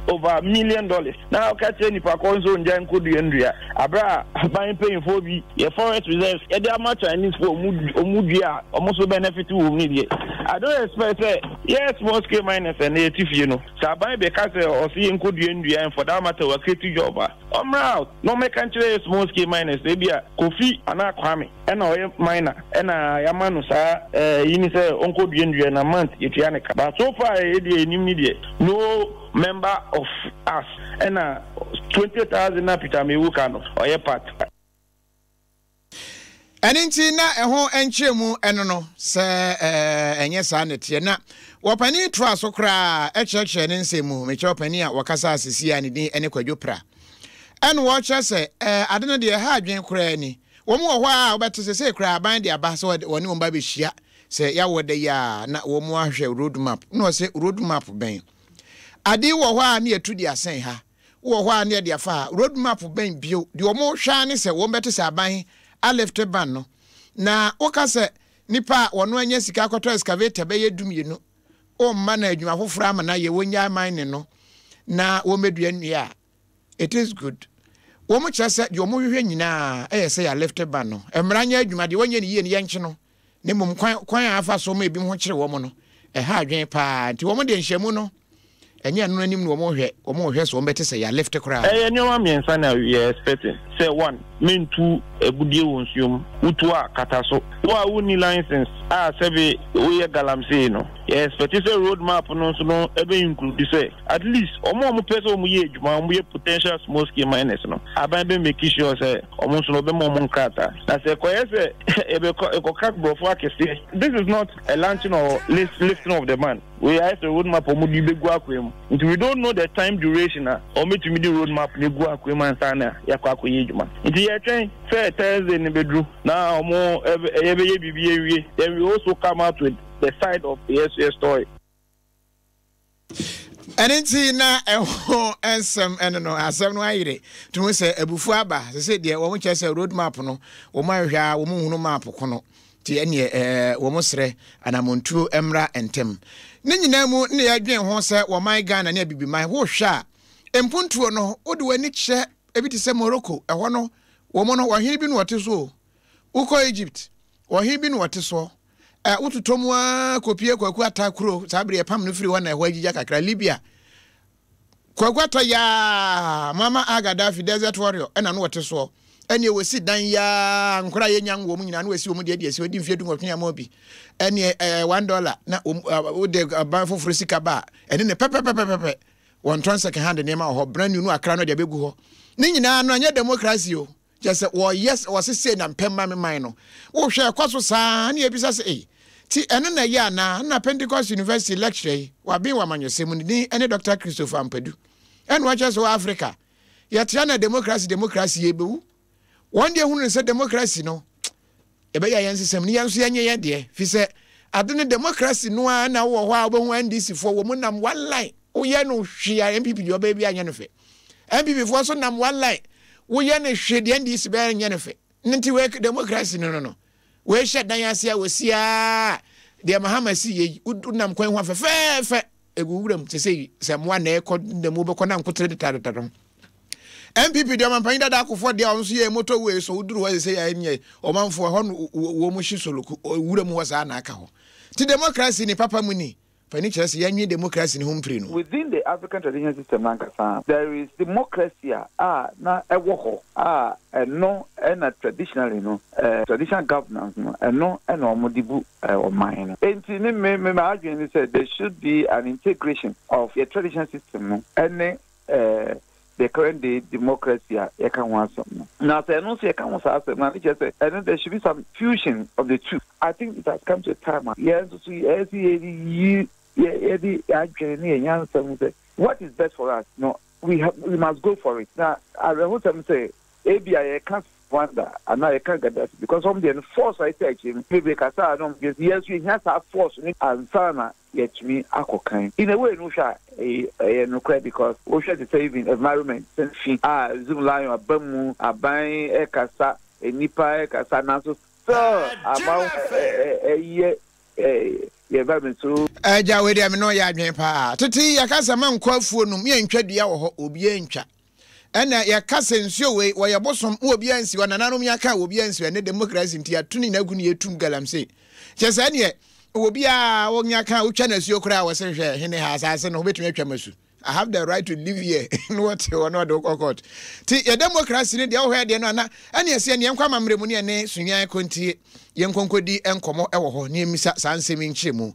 over million dollars na ɔka kyerɛ nipa kɔ nso ongyae nkɔdua nnua Aber a aban mpanyimfoɔ bi yɛ forest reserves yɛde ama Chinese foɔ ɔmo ɔmo dua a ɔmo nso benefit wɔ mu no deɛ, I don't expect sɛ yɛ small scale miners ɛnɛ yɛte fie no sɛ aban bɛka sɛ ɔse yɛnkɔ dua nnua and for that matter wa create job a ɔmmra out na ɔmmɛka nkyerɛ yɛ small scale miners sɛ ebia Kofi anaa Kwame ɛna ɔyɛ miner ɛna yɛama no saa ɛyi ne sɛ ɔnkɔ dua nnua na month yɛtua ne ka but so far yɛ deɛ yɛnim ne deɛ no member of us ɛna 20,000 na Peter Amewu ka no ɔyɛ part. Ɛno nti na ɛho nkyerɛmu ɛno no sɛ ɛnyɛ saa na ɛteɛ. Na wɔpanin toaa so koraa kyerɛkyerɛɛ ne nsɛm mu. Mekyerɛ ɔpanin a wɔkasa sisi a ne din ne Kwadwo Pra. Ɛna wɔkyerɛ sɛ ade no deɛ ɛha adwene koraa ni. Wɔn wɔ hɔ a wobɛte sɛ sei koraa aban de aba sɛ wɔne wɔn ba bɛhyia sɛ yɛawɔ da yi a na wɔn ahwɛ road map. Na wɔsɛ road map bɛn? Ade wɔ hɔ a na yɛtu de asɛn ha, wɔ hɔ a na yɛde afa ha. Road map bɛn bio? Deɛ wɔhwɛ ara ne sɛ wɔbɛte sɛ aban alifte ban no. Na woka sɛ nipa a wɔn anya sika akɔtɔ excavator bɛyɛ dumienu, womma no adwuma foforɔ ama no ayɛ, wɔnnyae mining no na wɔmmɛdua nnua a, It is good. Wɔn kyerɛ sɛ deɛ wɔn hwehwɛ nyinaa yɛ sɛ yɛ lift ban no. Mmara nyɛ adwuma, deɛ wɔnyɛ no yie no yɛnkye no. Na mmom kwan kwan a afa so ma ebinom ho kyere wɔn no, ɛha adwene paa. Nti wɔn deɛ nhyiamu no, ɛnyɛ ɛno anim na wɔn hwɛ, wɔn hwɛ sɛ wɔn bɛte sɛ yɛ lift koraa. Ɛyɛ nneɛma mmiɛnsa na we are expecting sɛ one, mentu agudie wɔ nsuo mu, wotu a kata so. Wo a wonni license a sɛbe woyɛ galamsey no, yɛ expect sɛ road map no nso no ɛbɛ include sɛ At least wɔn a wɔpɛ sɛ wɔyɛ adwuma, wɔyɛ potential small scale miners no, aban bɛ make sure sɛ wɔn nso no wɔbɛma wɔn nkrataa. Na sɛ ɛkɔyɛ sɛ yɛbɛkɔ yɛkɔka borɔfo akɛseɛ, this is not a launching or lifting of the ban. Wei ayɛ sɛ road map a wɔde bɛgu akwan mu. Nti we don't know the time duration a wɔbɛtumi de road map no agu akwan mu ansa na yɛakɔ akɔyɛ adwuma. Nti yɛretwɛn sɛ Thursday no bɛduru na wɔn yɛbɛyɛ biribi awie, then we also come out with the side of yɛn nso yɛ story. Ɛno nti na ɛho nsɛm ɛno no asɛm no ayere to ho sɛ abufuo aba sɛ sɛ deɛ wɔn kyerɛ sɛ road map no wɔn ahwehwɛ a wɔn nhunu map ko no nti ɛneɛ ɛɛ wɔn srɛ anamontuo mmra ntɛm ne nyinaa mu ne yɛdwen ho sɛ wɔman Ghana ne abibiman wohwɛ a mpuntuo no wode w'ani kyerɛ ebi te sɛ Morocco ɛhɔ no wɔn no ɔhene bi na ɔte so o wokɔ Egypt. Ɔhen bi na ɔte soɔ. Ɛ, wototɔ mu ara kɔpie Kwaku Atta kuro, saa bere yɛpam no firi hɔ na ɛhɔ agyigya kakra, Libya. Kwaku Atta yaa, Muammar al Gaddafi, Desert Warrior, ɛna no ɔte soɔ. Ɛneɛ wɔsi dan yaa, nkora a yɛnya nwo wɔn nyinaa na wɔasi wɔn deɛ de asi hɔ, di mfeɛ dunwɔtwe ama obi. Ɛneɛ ɛɛ $1 na wɔn, wode aban foforɔ sika ba a, ɛne ne pɛpɛpɛpɛpɛ. Wɔntɔn second hand nneɛma wɔ hɔ, brand new no akra no de abɛgu hɔ. Ne nyinaa no, ɛnyɛ democracy o. Kyerɛ sɛ wɔyɛ wɔse sei na mpɛ mma me man no. Wohwɛ ɛkɔ so saa na yɛbisa sɛ ei, ti ɛno na ɛyɛ anaa? Nna Pentecost University lecturer yi, waben wɔ amanyɔsɛm mu, ne din ne Dɔkta Christopher Ampadu. Ɛna wakyerɛ sɛ wɔ Africa, yɛtra na democracy democracy yɛbɛwu. Wɔn deɛ hunu no sɛ democracy no, yɛbɛyɛ yɛn nsesɛm no, yɛn nso yɛnyɛ yɛn deɛ. Fi sɛ ade no democracy no ara na wowɔ hɔ a wobɛhu NDC foɔ wɔn nam one line, woyɛ no hwee a NPP deɛ ɔbɛyɛ bi anyɛ no fɛ. NPP foɔ nso nam one line, woyɛ no hwee deɛ NDC bɛyɛ nyɛ no fɛ. Ne nti wei democracy no no no. Wei hyɛ dan ase a wɔsi a deɛ Mahama si yɛ yi, wonam kwan ho a fɛfɛɛfɛ egu wuram te sɛ sɛ mmoa na ɛkɔ na mu bɛkɔ na nkotere detadetade ho. NPP deɛ ɔmampanyin dada akofoɔ deɛ ɔno nso yɛ motorway so woduru hɔ sɛ yɛ nyɛ ɔmanfoɔ ɛhɔ no wɔn hye soloku wuram hɔ saa na aka hɔ. Ti democracy ni papa mu ni. Fa ni kyerɛ sɛ yɛnwe democracy no ho mpire no. Within the African traditional system no ankasa, there is democracy a a na ɛwɔ hɔ a ɛno na traditionally no, traditional governance no, ɛno na wɔde bu ɔman no. Enti ne me me m'adwene ne sɛ there should be an integration of yɛ traditional system no ne the current day democracy a yɛka ho asɛm no. Na sɛ ɛno nso yɛka ho saa asɛm no a, ne kyerɛ sɛ ɛno there should be some fusion of the two. I think it has come to a time a yɛn nso so ɛyɛ sɛ yɛyi yɛde yɛn adwene ne yɛn nyansa hu sɛ what is best for us no we have we must go for it. Na awerɛhosɛm sɛ ebi a yɛka Rwanda anaa yɛka Gaddafi because wɔn deɛ no force a ɛsɛ akyire no bebree kasa a na wɔn dwen sɛ yɛn nso yɛhia saa force no ansa na yɛatumi akɔ kan. In a way no wohwɛ a ɛyɛ nokorɛ because wohwɛ te sɛ even environment sɛ fi a Zoom Lion aba mu, aban ɛkasa, nnipa ɛkasa nanso still ama ɛyɛ yɛ environment so. Agya wei deɛ me ne ɔyɛ adwene paa. Tete yi yɛka sɛ mankɔ afuo nom yɛntwa dua wɔ hɔ obiara ntwa. Ɛna yɛka sɛ nsuo wei wɔyɛ bosom ma obiara nsi hɔ nananom yɛaka a obiara nsi hɔ ɛnɛ democracy nti yɛato ne nyinaa gu ne yɛtum galamsey. Kyɛ sɛ ɛneɛ obiara wonya ka wotwa no asuo koraa wɔ se hwɛ hene ha asase no wobɛtumi atwa masu. I have the right to live here na wɔte hɔ na ɔde wokɔ court. Ti yɛ democracy no deɛ wohwɛ deɛ no ana ɛne ɛsɛ ɛne yɛnkɔ amammerɛ mu ne ɛne Sunyan Kontie yɛnkɔnkɔdi nkɔmmɔ ɛwɔ hɔ ne yɛmmisa saa nsɛm yi nkyerɛmu.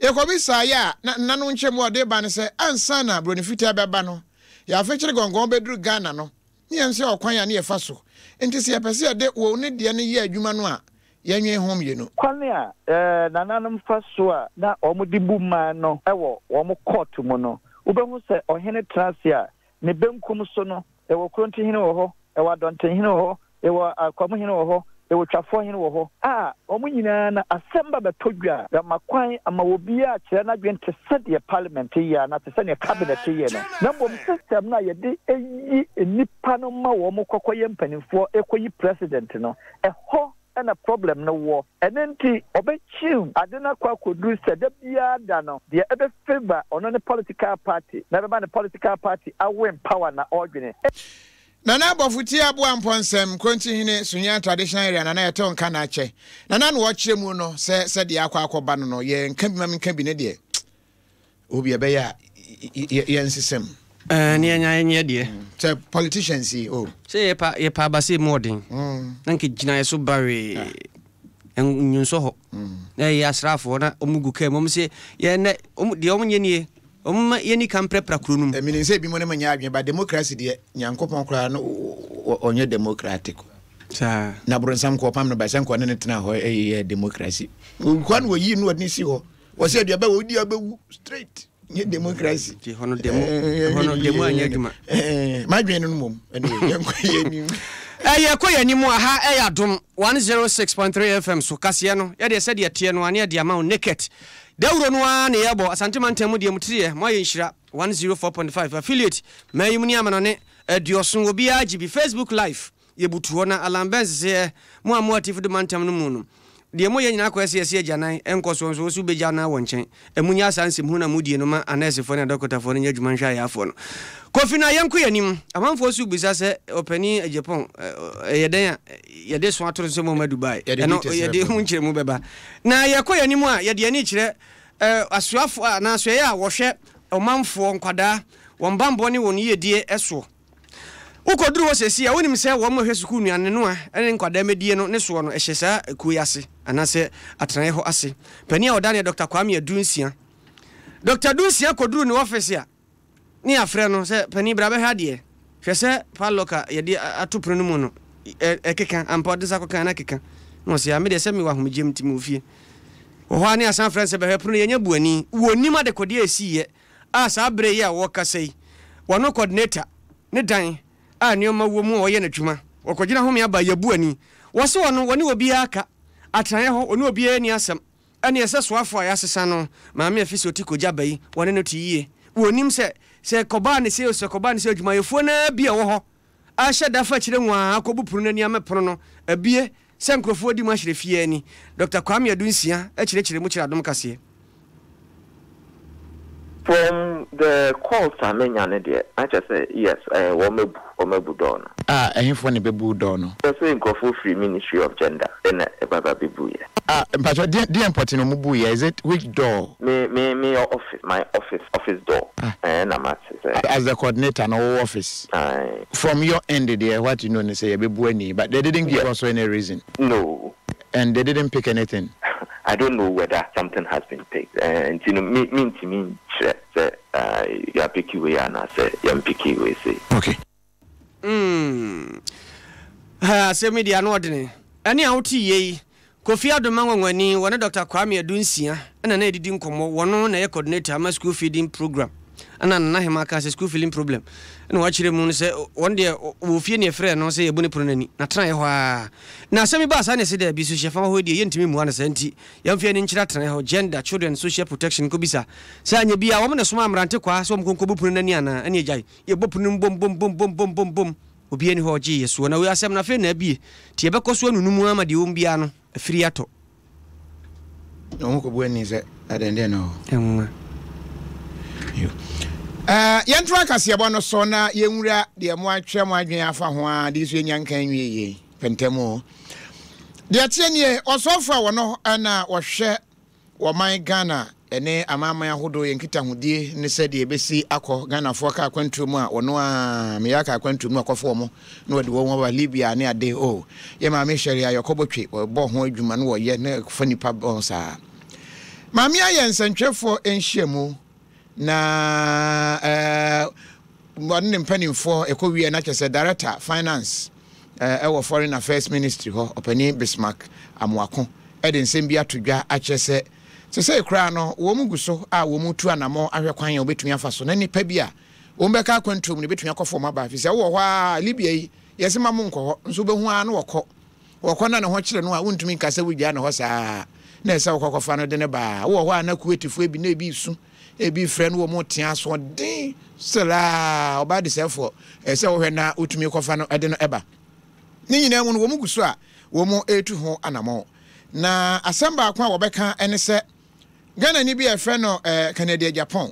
Yɛkɔbisaa yɛ a na nna no nkyerɛmu a ɔde ba no sɛ ansa na Buroni Fitaa bɛba no Yɛafekyere gɔngɔn bɛduru Ghana no, ne yɛn nso yɛ ɔkwan a ne yɛfa so. Nti sɛ yɛpɛ sɛ yɛde wo ne deɛ no yɛ adwuma no a, yɛnwen ho mmienu. Kwan a nananom fa so a na wɔde bu man no wɔ wɔn kɔɔto mu no, wobɛhu sɛ ɔhene tena ase a, ne benkum so no, yɛwɔ Krontihene wɔ hɔ, yɛwɔ Adɔntenhene wɔ hɔ, Yɛwɔ Akwamuhene wɔ hɔ, yɛwɔ Twafoɔhene wɔ hɔ, a wɔn nyinaa no asɛm ba bɛtɔ dwa a, yɛama kwan ama obiara akyerɛ n'adwene te sɛdeɛ Parliament yɛ anaa te sɛdeɛ Cabinet yɛ no. Na mmom system no a yɛde yi nnipa no ma wɔn kɔkɔyɛ mpanimfoɔ kɔyi President no, ɛhɔ na problem no wɔ. Ɛno nti ɔbɛkyiw ade no akɔ akɔduru sɛ da biara da no deɛ ɛbɛ favour ɔno ne political party na ɛbɛma ne political party awin power na ɔredwene. Nana Abɔfo tie aboa mpɔnsɛm, Nkontihene, Sunyani Traditional Area Nana yɛtew nka na akyɛ. Nana na ɔkyerɛ mu no sɛ sɛdeɛ akɔ akɔba no no yɛ nka bi ma menka bi ne deɛ obi ɛbɛyɛ a yɛ nsesam. Ɛɛ ne yɛnya yɛnyɛ deɛ. Sɛ politicians yi o. Sɛ yɛpa yɛpa abasɛ mu ɔden. Na nka gyina yɛ so bawee. Nyonsɔ hɔ. Na yɛyɛ asraafoɔ na wɔn gu kaa mu wɔn sɛ yɛn nɛ wɔn deɛ wɔn nyɛ nie. Wɔmma yɛnni kan mprapra kuro no mu. Menim sɛ ebinom ne me nyɛ adwene but democracy deɛ Nyankopɔn koraa no ɔnyɛ democratic. Saa. Na bronsam nka ɔpam no ba sɛ nka ɔne no tena hɔ ɛyɛ democracy. Nkoa no wɔyii no ɔde no si hɔ. Wɔsɛ aduaba wɔ wodi abɛwu straight. Nyɛ democracy. Nti hɔ no demo hɔ no demo anyɛ adwuma. Madwene no mmom. Anyway, yɛnkɔ yɛn anim. Ɛyɛ kɔ yɛn anim a ha ɛyɛ Adom 106.3 FM so kaseɛ no yɛdeɛ sɛdeɛ ɛteɛ no ane ɛde ama wo naked. Dawuro no ara na yɛbɔ, Asante mantam mu deɛ mo tiri yɛ, mo ayɛ nhyira, 104.5 affiliate, Mayim ne Amanɔne, Aduɔson, obiara gye bi, Facebook live, yɛ butu hɔ na Alan Benz seɛ, mo a mo Atifi do mantam no mu no, Deɛ moyɛ nyinaa kɔyɛ sɛ yɛse agyanan nkɔ soɔ nso wo se wobɛgya no ara wɔ nkyɛn. Monyaa saa nsɛmhunu no a modie no ma anɛɛsefoɔ ne adɔkotafoɔ no nyɛ adwuma nhwɛ ayarefoɔ no. Kofi na yɛnkɔ yɛn anim. Amanfoɔ nso rebisa sɛ Ɔpanin Agyapong ɛyɛ dɛn a yɛde so atoro nsɛm ma Dubai? Ɛno yɛde ho nkyerɛmu bɛba. Na yɛkɔ yɛn anim a yɛde yɛn ani kyerɛ asoafoɔ anaa asoɛeɛ a wɔhwɛ ɔmanfoɔ, nkwadaa, wɔn bammɔ ne wɔn yiedie soɔ. Wokɔduru hɔ seesei a, wonim sɛ wɔn a wɔhwɛ sukuu nnuane noa ne nkwadaa mmɛdie no ne soɔ no, ɛhyɛ saa kuo yi ase anaasɛ atenaeɛ hɔ ase. Panin a ɔda ne yɛ Dɔkta Kwame Adu-Nsia. Dɔkta Adu-Nsia kɔduruu ne ɔfese a, ne yɛafrɛ no sɛ, Panin bra bɛhwɛ adeɛ. Hwɛ sɛ padlock a yɛde ato pono no mu no, ɛkeka. Ampa ɔde nsa kɔka a na ɛkeka. Na ɔse, Ah, me deɛ sɛ mewɔ ahomegyeɛ mu nti mewɔ fie. Wɔ hɔ ara ne yɛasan afrɛ no sɛ bɛhwɛ pono no, yɛanya buani. Wɔnnim adekodeɛ a ɛsiiɛ a saa bere yi a wɔrekasa yi, wɔno coordinator ne dan a nneɛma wɔ mu a ɔyɛ n'adwuma. Wɔkɔgyina home aba yɛbu ani. Wɔse ɔno, wɔne obiara ka. Atenaeɛ hɔ, ɔne obiara nni asɛm. Ɛneɛ sɛ soafoɔ a yɛasesa no, Maame Afisi Oti Kogya ba yi, wɔne no te yie. Wɔnnim sɛ, sɛ ɛkɔbaa ne sei o, sɛ ɛkɔbaa ne sei o, adwumayɛfoɔ no ara bi a ɛwɔ hɔ ahyɛ da fa akyire nwaa akɔbu pono no ani ama pono no abue sɛ nkurɔfoɔ di mu ahyerɛ fie ani. Dɔkta Kwame Adu Nsia kyerɛkyerɛ mu kyerɛ Adom Kaseɛ. From the calls a manya no deɛ, na kyerɛ sɛ yes, eh, wɔn abu, wɔn abu door no. A ɛhefoɔ na ɛbɛbu door no? Kyerɛ sɛ nkurɔfoɔ firi Ministry of Gender na ɛba ba bɛbuiɛ. Ah, mpakyɛw, deɛ, deɛn pɔtee na wɔn buiɛ? Is it, which door? Me, me, me office, my office, office door, eh, na mate sɛ. As the coordinator no, wo office? Aye. From your end deɛ, what you know ne sɛ yɛbɛbu ani, but they didn't give also any reason? No. And they didn't pick anything? I don't know whether something has been picked, eh, nti no me, mentumi nkyerɛ sɛ, eh, yɛapiki wei anaasɛ yɛmpiki wei sei. Okay. Mm. Ha, asɛm yi deɛ ano ɔdene. Ɛne a wote yie yi, Kofi Adoma Nwanwani, wɔne Dɔkta Kwame Adu Nsia na na ɛdidi nkɔmmɔ. Wɔno na ɛyɛ coordinator ama school feeding program. Ɛna Nana Hemaa kaa sɛ school feeding problem. Ɛna wakyerɛ mu no sɛ wɔn deɛ wɔ fie ne ɛfrɛɛ no sɛ yɛbu ne pono no ani. Na tenaeɛ hɔ ara. Na asɛm yi baa saa na ɛsɛ daabi so hyɛfa hɔ yi deɛ yɛntumi mmua no saa nti yɛmfa yɛn ani nkyerɛ atenaeɛ hɔ Gender, Children and Social Protection nkɔbisa sɛ anyɛ biara wɔn na ɛsomaa mmerante kwaa sɛ wɔn nkɔnkɔbu pono no ani anaa. Ɛne agyae. Yɛbɔ pono no mu bom bom bom bom bom bom bom. Obiara nni hɔ a ɔgyee yɛn soɔ. Na wei asɛm no, afei na abue. Nti yɛbɛkɔ so anunu mu ara ma deɛ ɛwɔ mu biara no afiri atɔ. Na wɔn kɔbu ani sɛ, Adɛn, deɛn na ɛwɔ hɔ? Nwoma. Yo. Eh, yɛntoa kaseɛbɔ no so na yɛnwura deɛ moatwerɛ mo adwene afa ho a de so yɛnya nka nwie yei pɛntɛm o. Deɛ teɛ nie, ɔsɔfo a wɔno na wɔhwɛ Wɔ ɔman Ghana ne amanaman ahodoɔ yɛn nkitahodie ne sɛdeɛ ɛbɛsi akɔ Ghanafoɔ kaa akwantuo mu a wɔno ara meyɛ aka akwantuo mu akɔfo wɔn na wɔde wɔn aba Libya ne ade oh yɛ maame Sherry Ayɔkɔbɔtwe wɔbɔ ho adwuma na wɔyɛ na fa nipa bɔn saa maame ayɛ nsɛntwerɛfoɔ nhyiamu Na ɔne ne mpanimfoɔ ɛkɔ wie na kyerɛ sɛ director finance ɛwɔ foreign affairs ministry hɔ ɔpanin Bismarck Amoako ɛde nsɛm bi ato dwa akyerɛ sɛ sesei koraa no wɔn gu so a wɔn tu anamɔ ahwɛ kwan a wɔbɛtumi afa so na nipa bi a wɔn bɛka akwantuo mu no bɛtumi akɔ fam aba fi sɛ wowɔ hɔ a Libya yi yɛse ma mo nkɔ hɔ nso wobɛhu ara no wɔkɔ Wɔkɔ na ne ho kyere no a, wontumi nka sɛ wogyaa no hɔ saa. Na ɛsɛ sɛ wokɔ kɔfa no de no ba. Wowɔ hɔ a na Kuwaitfoɔ ebi na ebi resu, ebi refrɛ no wɔn retea asoɔden still a ɔbaa desɛefoɔ. Ɛsɛ sɛ wohwɛ na wotumi kɔfa no de no ba. Ne nyinaa mu no, wɔn gu so a wɔretu ho anammɔn. Na asɛm baako a wɔbɛka ne sɛ, Ghanani bi a yɛfrɛ no Kennedy Agyapong,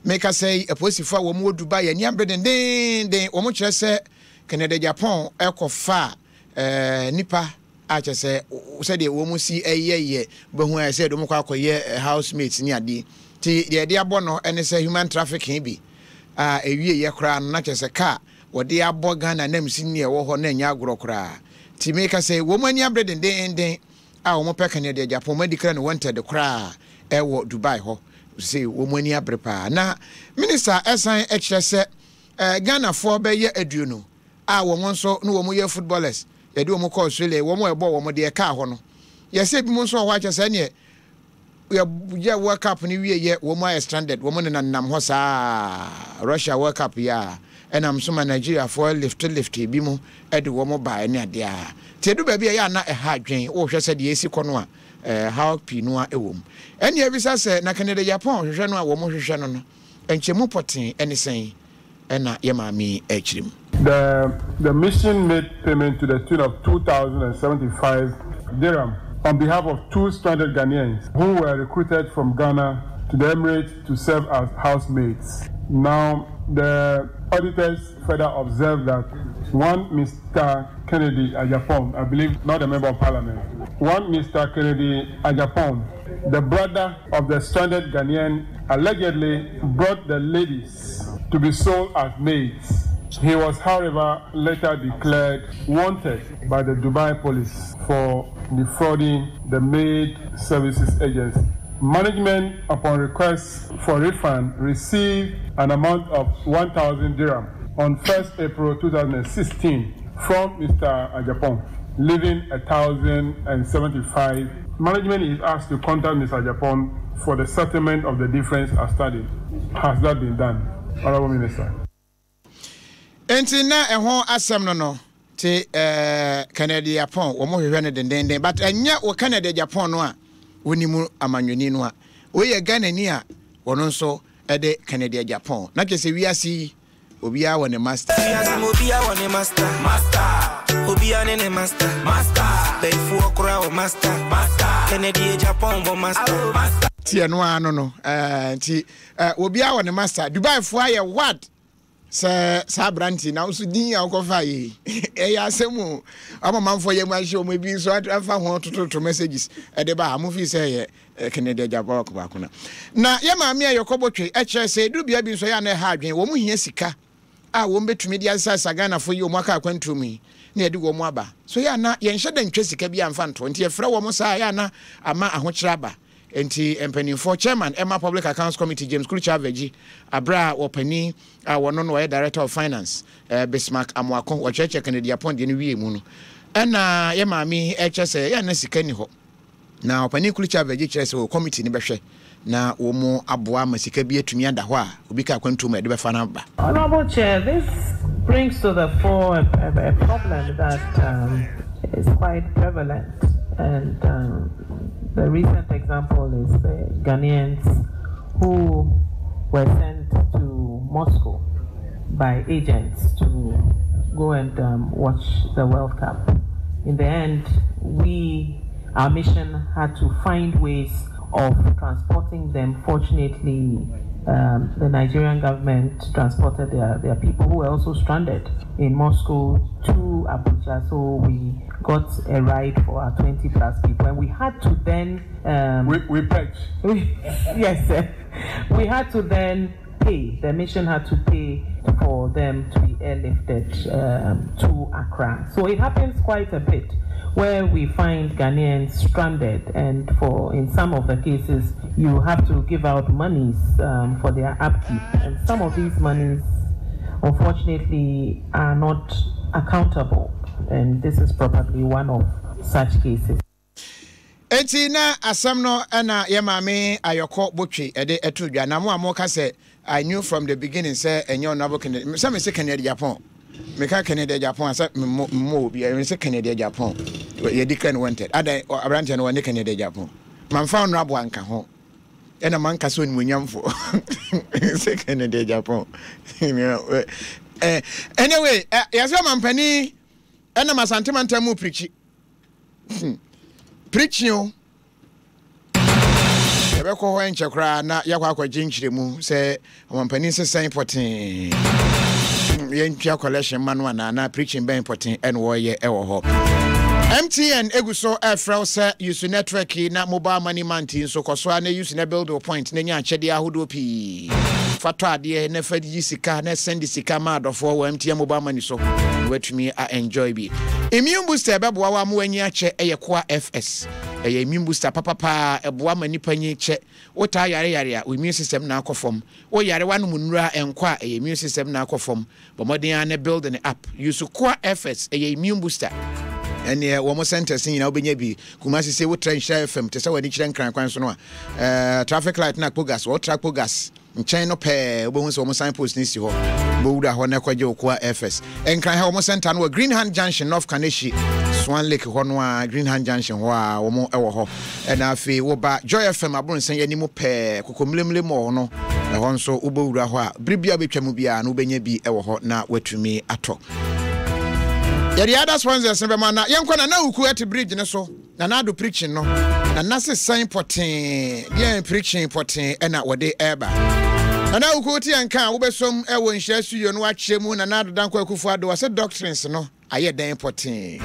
mekasa yi, apolisifo a wɔn wɔ Dubai ani abere dendeenden, wɔn kyerɛ sɛ Kennedy Agyapong kɔfaa nnipa a kyerɛ sɛ sɛdeɛ wɔn si yɛ yɛ bɛhu ayɛ sɛ wɔn kɔ akɔyɛ housemates ne adeɛ nti deɛ yɛde abɔ no ne sɛ human trafficking bi a ɛwie yɛ koraa no na kyerɛ sɛ kaa wɔde abɔ Ghana nam si ne ɛwɔ hɔ na ɛnyɛ agorɔ koraa nti meka sɛ wɔn ani abere dendeenden a wɔn pɛ Kennedy Agyapong wɔn adi kra no wanted koraa ɛwɔ Dubai hɔ sɛ wɔn ani abere paa na minister ɛsan ɛkyerɛ sɛ Ghanafoɔ bɛyɛ aduonu a wɔn nso ne wɔn yɛ footballers yɛde wɔn kɔ Australia wɔn a ɛbɔ wɔn deɛ ɛkaa hɔ no yɛsɛ ebinom nso wɔ hɔ akyɛ sɛ ɛneɛ yɛ World Cup no wie yɛ wɔn ayɛ stranded wɔn nenam hɔ saa Russia World Cup yɛ a ɛnam so ma Nigeriafoɔ lift lift ebi mu de wɔn baa ɛne adeɛ a nti edu baabi a ɛyɛ ana ɛha adwen wɔhwɛ sɛ deɛ esi kɔ no a ɛha pii no a ɛwɔ mu ɛne ebisa sɛ na Kennedy Japan hwehwɛ no a wɔn hwehwɛ no no nkyɛmu pɔtee ɛne sɛn ɛna yɛ maame yi ɛkyerɛ mu. The the mission made payment to the tune of 2,075 dirham. on behalf of two stranded Ghanaians who were recruited from Ghana to the Emirates to serve as housemaids. Now, the auditors further observed that one Mr. Kennedy Agyapong, I believe not a member of parliament, one Mr. Kennedy Agyapong, the brother of the stranded Ghanaian, allegedly brought the ladies to be sold as maids. He was, however, later declared wanted by the Dubai police for defrauding the maid services agency. Management, upon request for refund, received an amount of 1,000 dirham on 1st April 2016 from Mr. Agyapong, leaving 1,075. Management is asked to contact Mr. Agyapong for the settlement of the difference outstanding. Has that been done, Honorable Minister? Enti na ɛho asɛm no no te eh, Kennedy Agyapong wɔn hwehwɛ no dendenden but ɛnyɛ wɔ Kennedy Agyapong no a wonim amanyɔni no a wei yɛ Ghanani a wɔn nso ɛde Kennedy Agyapong na kyerɛ sɛ wiase yi obiara wɔ ne master. Wiase mu obiara wɔ ne master. Master. Obiara ne ne master. Master. Bɛyifoɔ koraa wɔ master. Master. Kennedy Agyapong bɔ master. Master. Ti ɛno ara no no ɛɛ nti ɛɛ obiara wɔ ne master. Dubai foɔ ayɛ what sɛ saa aberante na nso din a wokɔfa yi ɛyɛ asɛm o ama manfoɔ yɛ mu ahyɛ wɔn ebi nso afa ho tototo messages ɛde ba a mo fi sɛ ɛyɛ Kennedy Agyapong baako baako na na yɛ maame a yɛkɔbɔ twe ɛkyerɛ sɛ eduru bea bi nso ɛyɛ a na ɛha adwene wɔn hia sika a wɔn bɛtumi de asesa Ghanafoɔ yi wɔn aka akwantuo mu yi na yɛde wɔn aba so yɛ a na yɛnhyɛ da ntwa sika bi amfa ntoɔ nti yɛfrɛ wɔn saa yɛ a na ama ahokyerɛ aba Enti mpanimfoɔ, Chairman ɛma Public Accounts Committee James Klutse Avegyi, aberɛ a ɔpanin a wɔno no ɔyɛ Director of Finance, Bismarck Amoako, wɔkyerɛkyerɛ Kennedy Aponn deɛ no wiee mu no, ɛna yɛ maame yi ɛkyerɛ sɛ yɛ a na sika nni hɔ. Na ɔpanin Klutse Avegyi kyerɛ sɛ wɔ committee no bɛhwɛ na wɔn aboa ama sika bi atumi ada hɔ a obi ka akwantuo mu a yɛde bɛfa no aba. Honourable Chair, this brings to the fore a, a, a problem that um, is quite prevalent and um, the recent example is the Ghanaians who were sent to Moscow by agents to go and um, watch the World Cup. In the end, we, our mission had to find ways of transporting them. Fortunately, um, the Nigerian government transported their, their people who were also stranded in Moscow to Abuja. So we got a ride for our 20 plus people. And we had to then. Um, we, we paid. yes, sir. We had to then pay. The mission had to pay for them to be airlifted um, to Accra. So it happens quite a bit where we find Ghanaians stranded, and for in some of the cases, you have to give out monies um, for their upkeep, and some of these monies, unfortunately, are not accountable, and this is probably one of such cases. Enti na asɛm no na yɛ maame Ayɔkɔ Botwe de to dwa. Na mo a moka sɛ I knew from the beginning sɛ ɛnyɛ Honourable Kennedy, sɛ mese Kennedy Agyapong, meka Kennedy Agyapong a sɛ memmɔ memmɔ obi, mese Kennedy Agyapong, yɛ declare no wanted. Adɛn, aberanteɛ no wɔne Kennedy Agyapong. Mamfa Honourable anka ho, ɛna manka sɛ onimuonyamfo sɛ Kennedy Agyapong. Anyway, yɛsɛ ɔmampanin ɛnam Asante mantam mu pirikyi. Hmm. Preaching o. Yɛbɛkɔ hɔ ɛnkyɛ koraa na yɛakɔ akɔgye nkyerɛmu sɛ ɔmampanin sesɛn pɔtee. Hmm, yɛntua collection ma no anaa na preaching bɛn pɔtee ɛna wɔyɛ ɛwɔ hɔ. MTN egu so ɛfrɛ wo sɛ use network yi na mobile money month yi nso kɔ so ara na use na build wo point na nya akyɛdeɛ ahodoɔ pii. Fa tɔ adeɛ na fa yi sika na send sika ma adɔfoɔ wɔ MTN mobile money so na watumi a enjoy bi. Immune booster ɛbɛboa wo ama w'anyi akyɛ ɛyɛ Koa FS. Ɛyɛ immune booster papapa a ɛboa ma nipa nyi kyɛ. Wotaa yare yare a, wo immune system na akɔ fam. Wo yare w'anom nnuru a ɛnkɔ a, ɛyɛ immune system na akɔ fam. Bɔ mmɔden ara na build no up. Use Koa FS, ɛyɛ immune booster. Ɛneɛ wɔn centers no nyinaa wobɛnya bi. Kumasi sei wotra Nhyira FM te sɛ w'ani kyerɛ Nkran kwan so no a, eh, traffic light na Kpogas, wɔtra Kpogas nkyɛn no pɛɛ wobɛhu sɛ wɔn sign post no si hɔ. Bɔwura hɔ na ɛkɔgye wo Koa FS. Nkran ha wɔn center no wɔ Green Hand Junction, North Kaneshie, Swan Lake hɔ no a, Green Hand Junction hɔ a wɔn wɔ hɔ. Ɛna afei woba Joy FM Abronsan anim pɛɛ, Kokomlemle Mall no, ɛhɔ nso wobɔwura hɔ a, bere biara wobɛtwa mu biara no wobɛnya bi wɔ hɔ na woatumi atɔ. Yɛde other sponsors no bɛma na yɛnkɔ na na Wuku ɛte bridge no so. Nana Addo preaching no, Nana se sɛn pɔtee, deɛn preaching pɔtee ɛna wɔde ɛreba. Nana Awuku wote yɛn nka a wobɛsom ɛwɔ Nhyira studio no wakyerɛ mu Nana Addo Dankwa Akufo Addo ɔse doctrines no ayɛ dɛn pɔtee.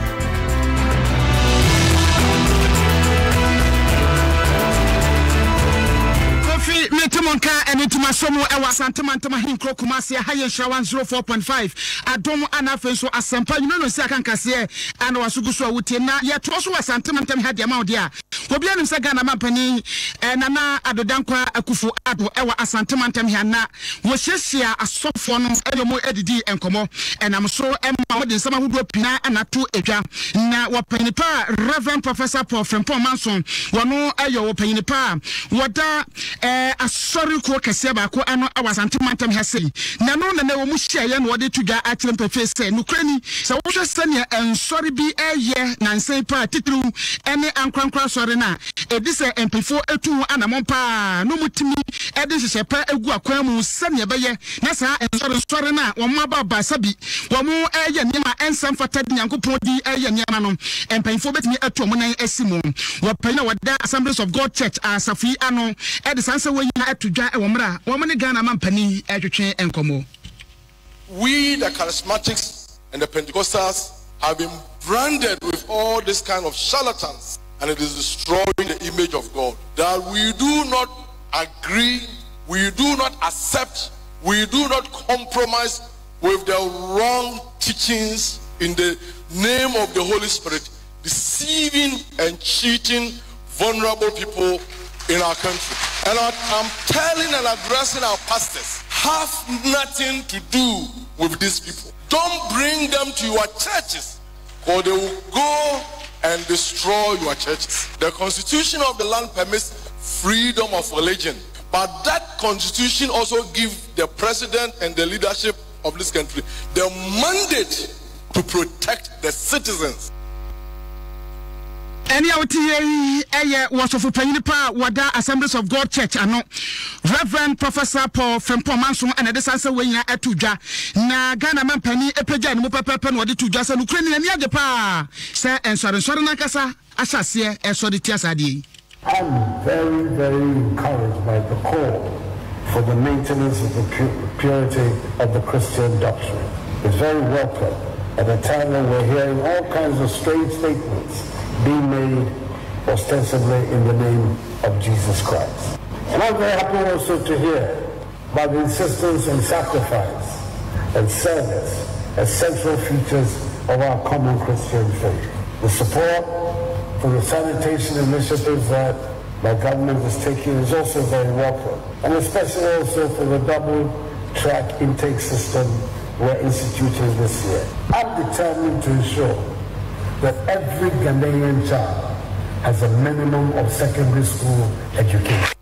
Kofi mete mo nka ɛne nti masɔ mu ɛwɔ Asante Mantam Ahenkuro Kumasi aha yɛ Nhyira 104.5 Adom ana afei nso Asɛmpa nwunu no nsi akankaseɛ Ana w'aso gu so a wotie? Na yɛtoa so wɔ Asante mantam ha de ama wo deɛ a, obiara nim sɛ Ghana mampanin Nana Addo Dankwa Akufo Addo wɔ Asante mantam ha na wɔhyiahyia asɔfoɔ no ne wɔn didii nkɔmmɔ. Ɛnam so ma wɔde nsɛm ahodoɔ pii na na ato dwa. Na wɔpanyin pa a Rev. Professor Paul Frimpong Manson, wɔno yɛ ɔpanyin pa a wɔda Asɔre kuo kɛseɛ baako ano wɔ Asante mantam ha sei, na ɛno na na wɔn hyiaeɛ na wɔde to dwa akyerɛ mu pefee sɛ, nokorɛ ni, sɛ wohwɛ sɛdeɛ nsɔre bi reyɛ nansa yi paa, titiriw ne ankorankoro asɔre no a, ɛdi sɛ mpanyinfoɔ tu ho anammɔn paa na wɔtumi de nhyehyɛe pa gu akwan mu sɛdeɛ ɛbɛyɛ na saa nsɔre nsɔre no a wɔn aba baasa bi wɔreyɛ nneɛma a ɛnsɛ mfata de Nyankopɔn din reyɛ nneɛma no, mpanyimfoɔ bɛtumi atu wɔn nan asi mu. Wɔpanyin a wɔda Assemblies of God Church asafo yi ano de saa nsɛm wei nyinaa to dwa wɔ mmerɛ a wɔn ne Ghana mampanin retwetwe nkɔmmɔ. We the charismatics and the Pentecostals have been branded with all this kind of charlatans and it is destroying the image of God. That we do not agree, we do not accept, we do not compromise with the wrong teachings in the name of the Holy Spirit, deceiving and cheating vulnerable people in our country. And I, am telling and addressing our pastors have nothing to do with these people. Don't bring them to your churches, or they will go and destroy your churches. The constitution of the land permits freedom of religion. But that constitution also gives the president and the leadership of this country the mandate to protect the citizens. Ɛnne a wote yɛ yi yɛ wɔ sɔfopanyin pa a wɔda Assemblies of God Church ano, Rev. Professor Paul Frimpong Manso na ɛde saa nsɛm wei nyinaa ato dwa. Na Ghana mampanin pagyaa ne mu pɛpɛɛpɛ na ɔde too dwa sɛ nokorɛ ni, n'ani agye paa sɛ nsɔrensɔre no ankasa ahyɛ aseɛ resɔre tia saa adeɛ yi. I'm very, very encouraged by the call for the maintenance of the purity of the Christian doctrine. It's very welcome at a time when we're hearing all kinds of strange statements being made ostensibly in the name of Jesus Christ. And I'm very happy also to hear about the insistence on sacrifice and service as central features of our common Christian faith. The support for the sanitation initiatives that my government is taking is also very welcome, and especially also for the double track intake system we're instituting this year. I'm determined to ensure that every Ghanaian child has a minimum of secondary school education.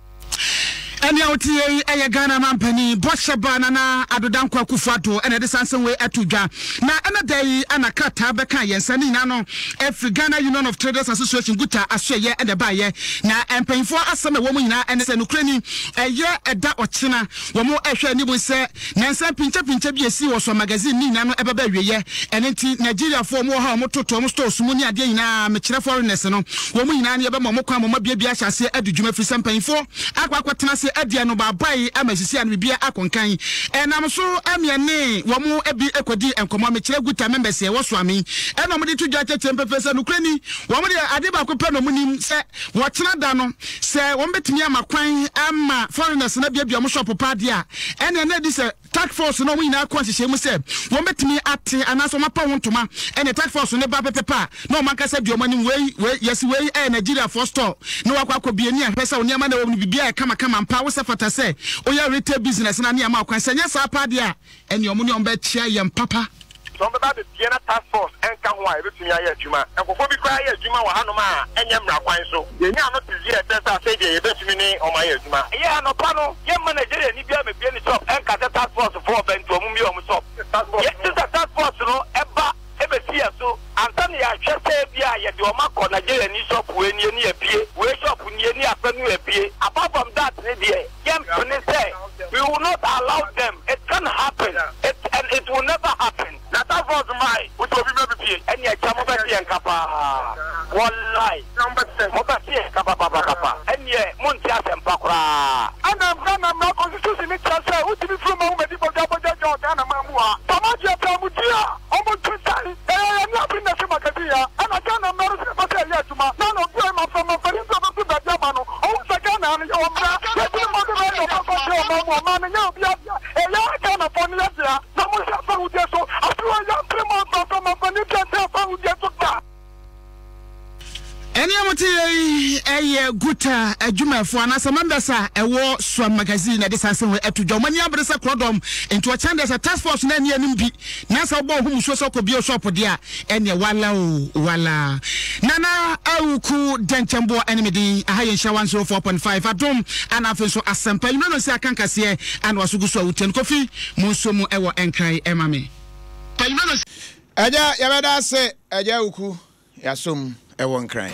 Ɛnne a wote yei yɛ Ghana mampanin bɔhyɛ ba Nana Addo Dankwa Akufo Addo na ɛde saa nsɛm wei ato dwa. Na ɛnɛ da yi na krataa bɛka yɛn nsa ne nyinaa no ɛfiri Ghana Union of Traders Association GUTA asoɛyɛ na ɛbaeɛ. Na mpanyinfoɔ asɛm a ɛwɔ mu nyinaa ɛne sɛ nokorɛ ni ɛyɛ ɛda ɔkyena wɔn ɛhwɛ anim sɛ Nansa pinkyɛpinkyɛ bi a esii wɔ Sua Magazine ne nyinaa no ɛbɛba awieɛ. Ɛno nti Nigeriafoɔ a wɔwɔ ha a wɔtoto wɔn stores mu ne adeɛ nyinaa, mekyerɛ foreigners no, wɔn nyinaa no yɛbɛma wɔn kwan ma wɔabiabia ahyɛ aseɛ adi dwuma ɛfiri sɛ mpanyinfoɔ akɔ akɔtena ase adi anobaabae ama sisi a no biribiara akɔ nkan. Ɛnam so ma yɛne wɔn bi kɔdii nkɔmmɔ, mekyerɛ Guta members a ɛwɔ Suame, ɛna wɔde to dwa kyerɛkyerɛ mu pefee sɛ nokorɛ ni, wɔn deɛ adeɛ baako pɛ na wɔnim sɛ wɔkyena da no sɛ wɔbɛtumi ama kwan ama foreigners no abiabia wɔn shop paa deɛ a, ɛnneɛ na adi sɛ task force no wɔn nyinaa kɔ nhyehyɛe mu sɛ wɔbɛtumi ate anaasɛ wɔapa ho ntoma. Ɛnneɛ task force no ba pɛpɛpɛ a, na wɔn ankasa di wɔn anim, wei, wei, yɛse wei ɛyɛ Nigeriafoɔ store, na wɔakɔ akɔbie ne ahwɛ sɛ wo nneɛma no a ɛwɔ mu no biribiara yɛ kamakama ampa, wo sɛ fata sɛ woyɛ retail business no a ne yɛama wo kwan, sɛ ɛnyɛ saa paa deɛ a, Ɛnneɛ ɔmo ne ɔmo bɛkyea yɛn papa. Sɛ wɔbɛba abɛpue na task force nka ho a, yɛbɛtumi ayɛ adwuma. Nkurɔfoɔ bi koraa yɛ adwuma wɔ hanom a ɛnyɛ mmara kwan so. Yɛnyaa notice bi a ɛkyerɛ sɛ afei deɛ yɛbɛtumi ne wɔn ayɛ adwuma. Ɛyɛ anɔpa no, yɛmma Nigeriani biara mmɛbue ne shop nka sɛ task force foɔ reba nti wɔmmue wɔn shop. Gye sɛ task force no ba bɛsi yɛn so ansa na yɛahwɛ sɛ ebia yɛde wɔn akɔ Nigeriani shop wei nie ne yɛabue, wei shop nie ne yɛafa nu abue. Apart from that no deɛ, Yɛmpene sɛ, we will not allow them, it can't happen, it and it will never happen. Na task force mmae, wosɛ obi mmɛbepie, ɛne ɛkyɛ mobɛte yɛn nka paa, wallahi. Ghana ha no yɛwɔ mmara, yɛtumi bɔ so bɛyɛ deɛ ɔbɛkɔ kyerɛ ɔman mu, ɔman no nyɛ obiara dea, ɛyɛ ara Ghanafoɔ no yɛ dea, na monhwɛ afahodie so, afei wɔ yɛmpere mo mfa mfa mampanin biara nkyerɛ afahodie so da. Ɛnne a mote yɛ yi yɛ Guta adwumayɛfoɔ anaasɛ members a ɛwɔ Suam Magazine na ɛde saa asɛm wei ato dwa. Wɔn ani abere sɛ korɔdɔm nti wɔkyɛn deɛ sɛ task force no anni anim bi na sɛ wobɔ wo ho musuo sɛ wokɔbue wo shop deɛ a ɛnneɛ wala o wala. Nana Awuku Dɛnkyɛmboɔ ɛne me din. Aha yɛ Nhyira 104.5 Adom ana afei nso Asɛmpa. Nwura no nsi aka nkaseɛ ana waso gu so a wotie no. Kofi monsuo mu ɛwɔ Nkran ɛma me. Agya yɛbɛda ase Agya Awuku. Yɛasom wɔ Nkran.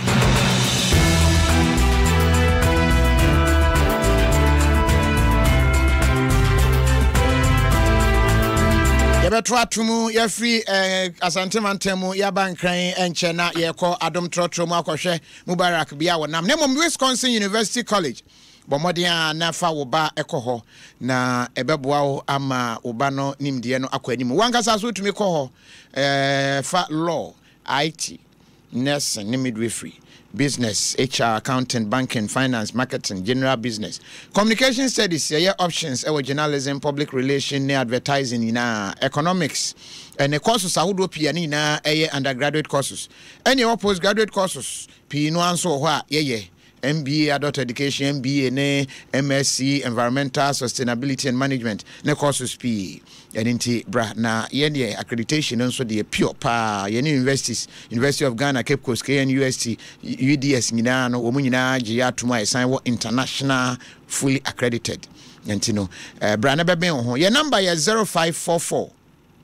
Yɛbɛto ato mu yɛafiri eh, Asante mantam mu yɛaba Nkran nkyɛ na yɛkɔ Adom trɔtrɔ mu akɔhwɛ Mubarak bea a wɔnam. Na mmom Wisconsin University College bɔ mmɔden a na fa wo ba kɔ hɔ na ɛbɛboa wo ama wo ba no nimdeɛ no akɔ anim. Wankasa so wotumi kɔ hɔ eh, fa law IT, Nursing ne Midwifery, Business, HR, Accounting, Banking, Finance, Marketing, General Business, Communication Studies, yɛyɛ options wɔ Journalism, Public Relation ne Advertising nyinaa, Economics, ne courses ahodoɔ pii a ne nyinaa yɛ undergraduate courses. Ɛne ɛwɔ postgraduate courses pii no ara nso wɔ hɔ a yɛyɛ. MBA Adult Education, MBA ne MSc Environmental Sustainability and Management ne courses pii. Ɛno nti bra na yɛn deɛ accreditation no nso deɛ pure paa. Yɛne universities, University of Ghana, Cape Coast, KNUST, UDS nyinaa no wɔn nyinaa gye yɛ atom a yɛsan wɔ international fully accredited. Nti no eh, bra na bɛbɛn wo ho. Yɛn number yɛ 0544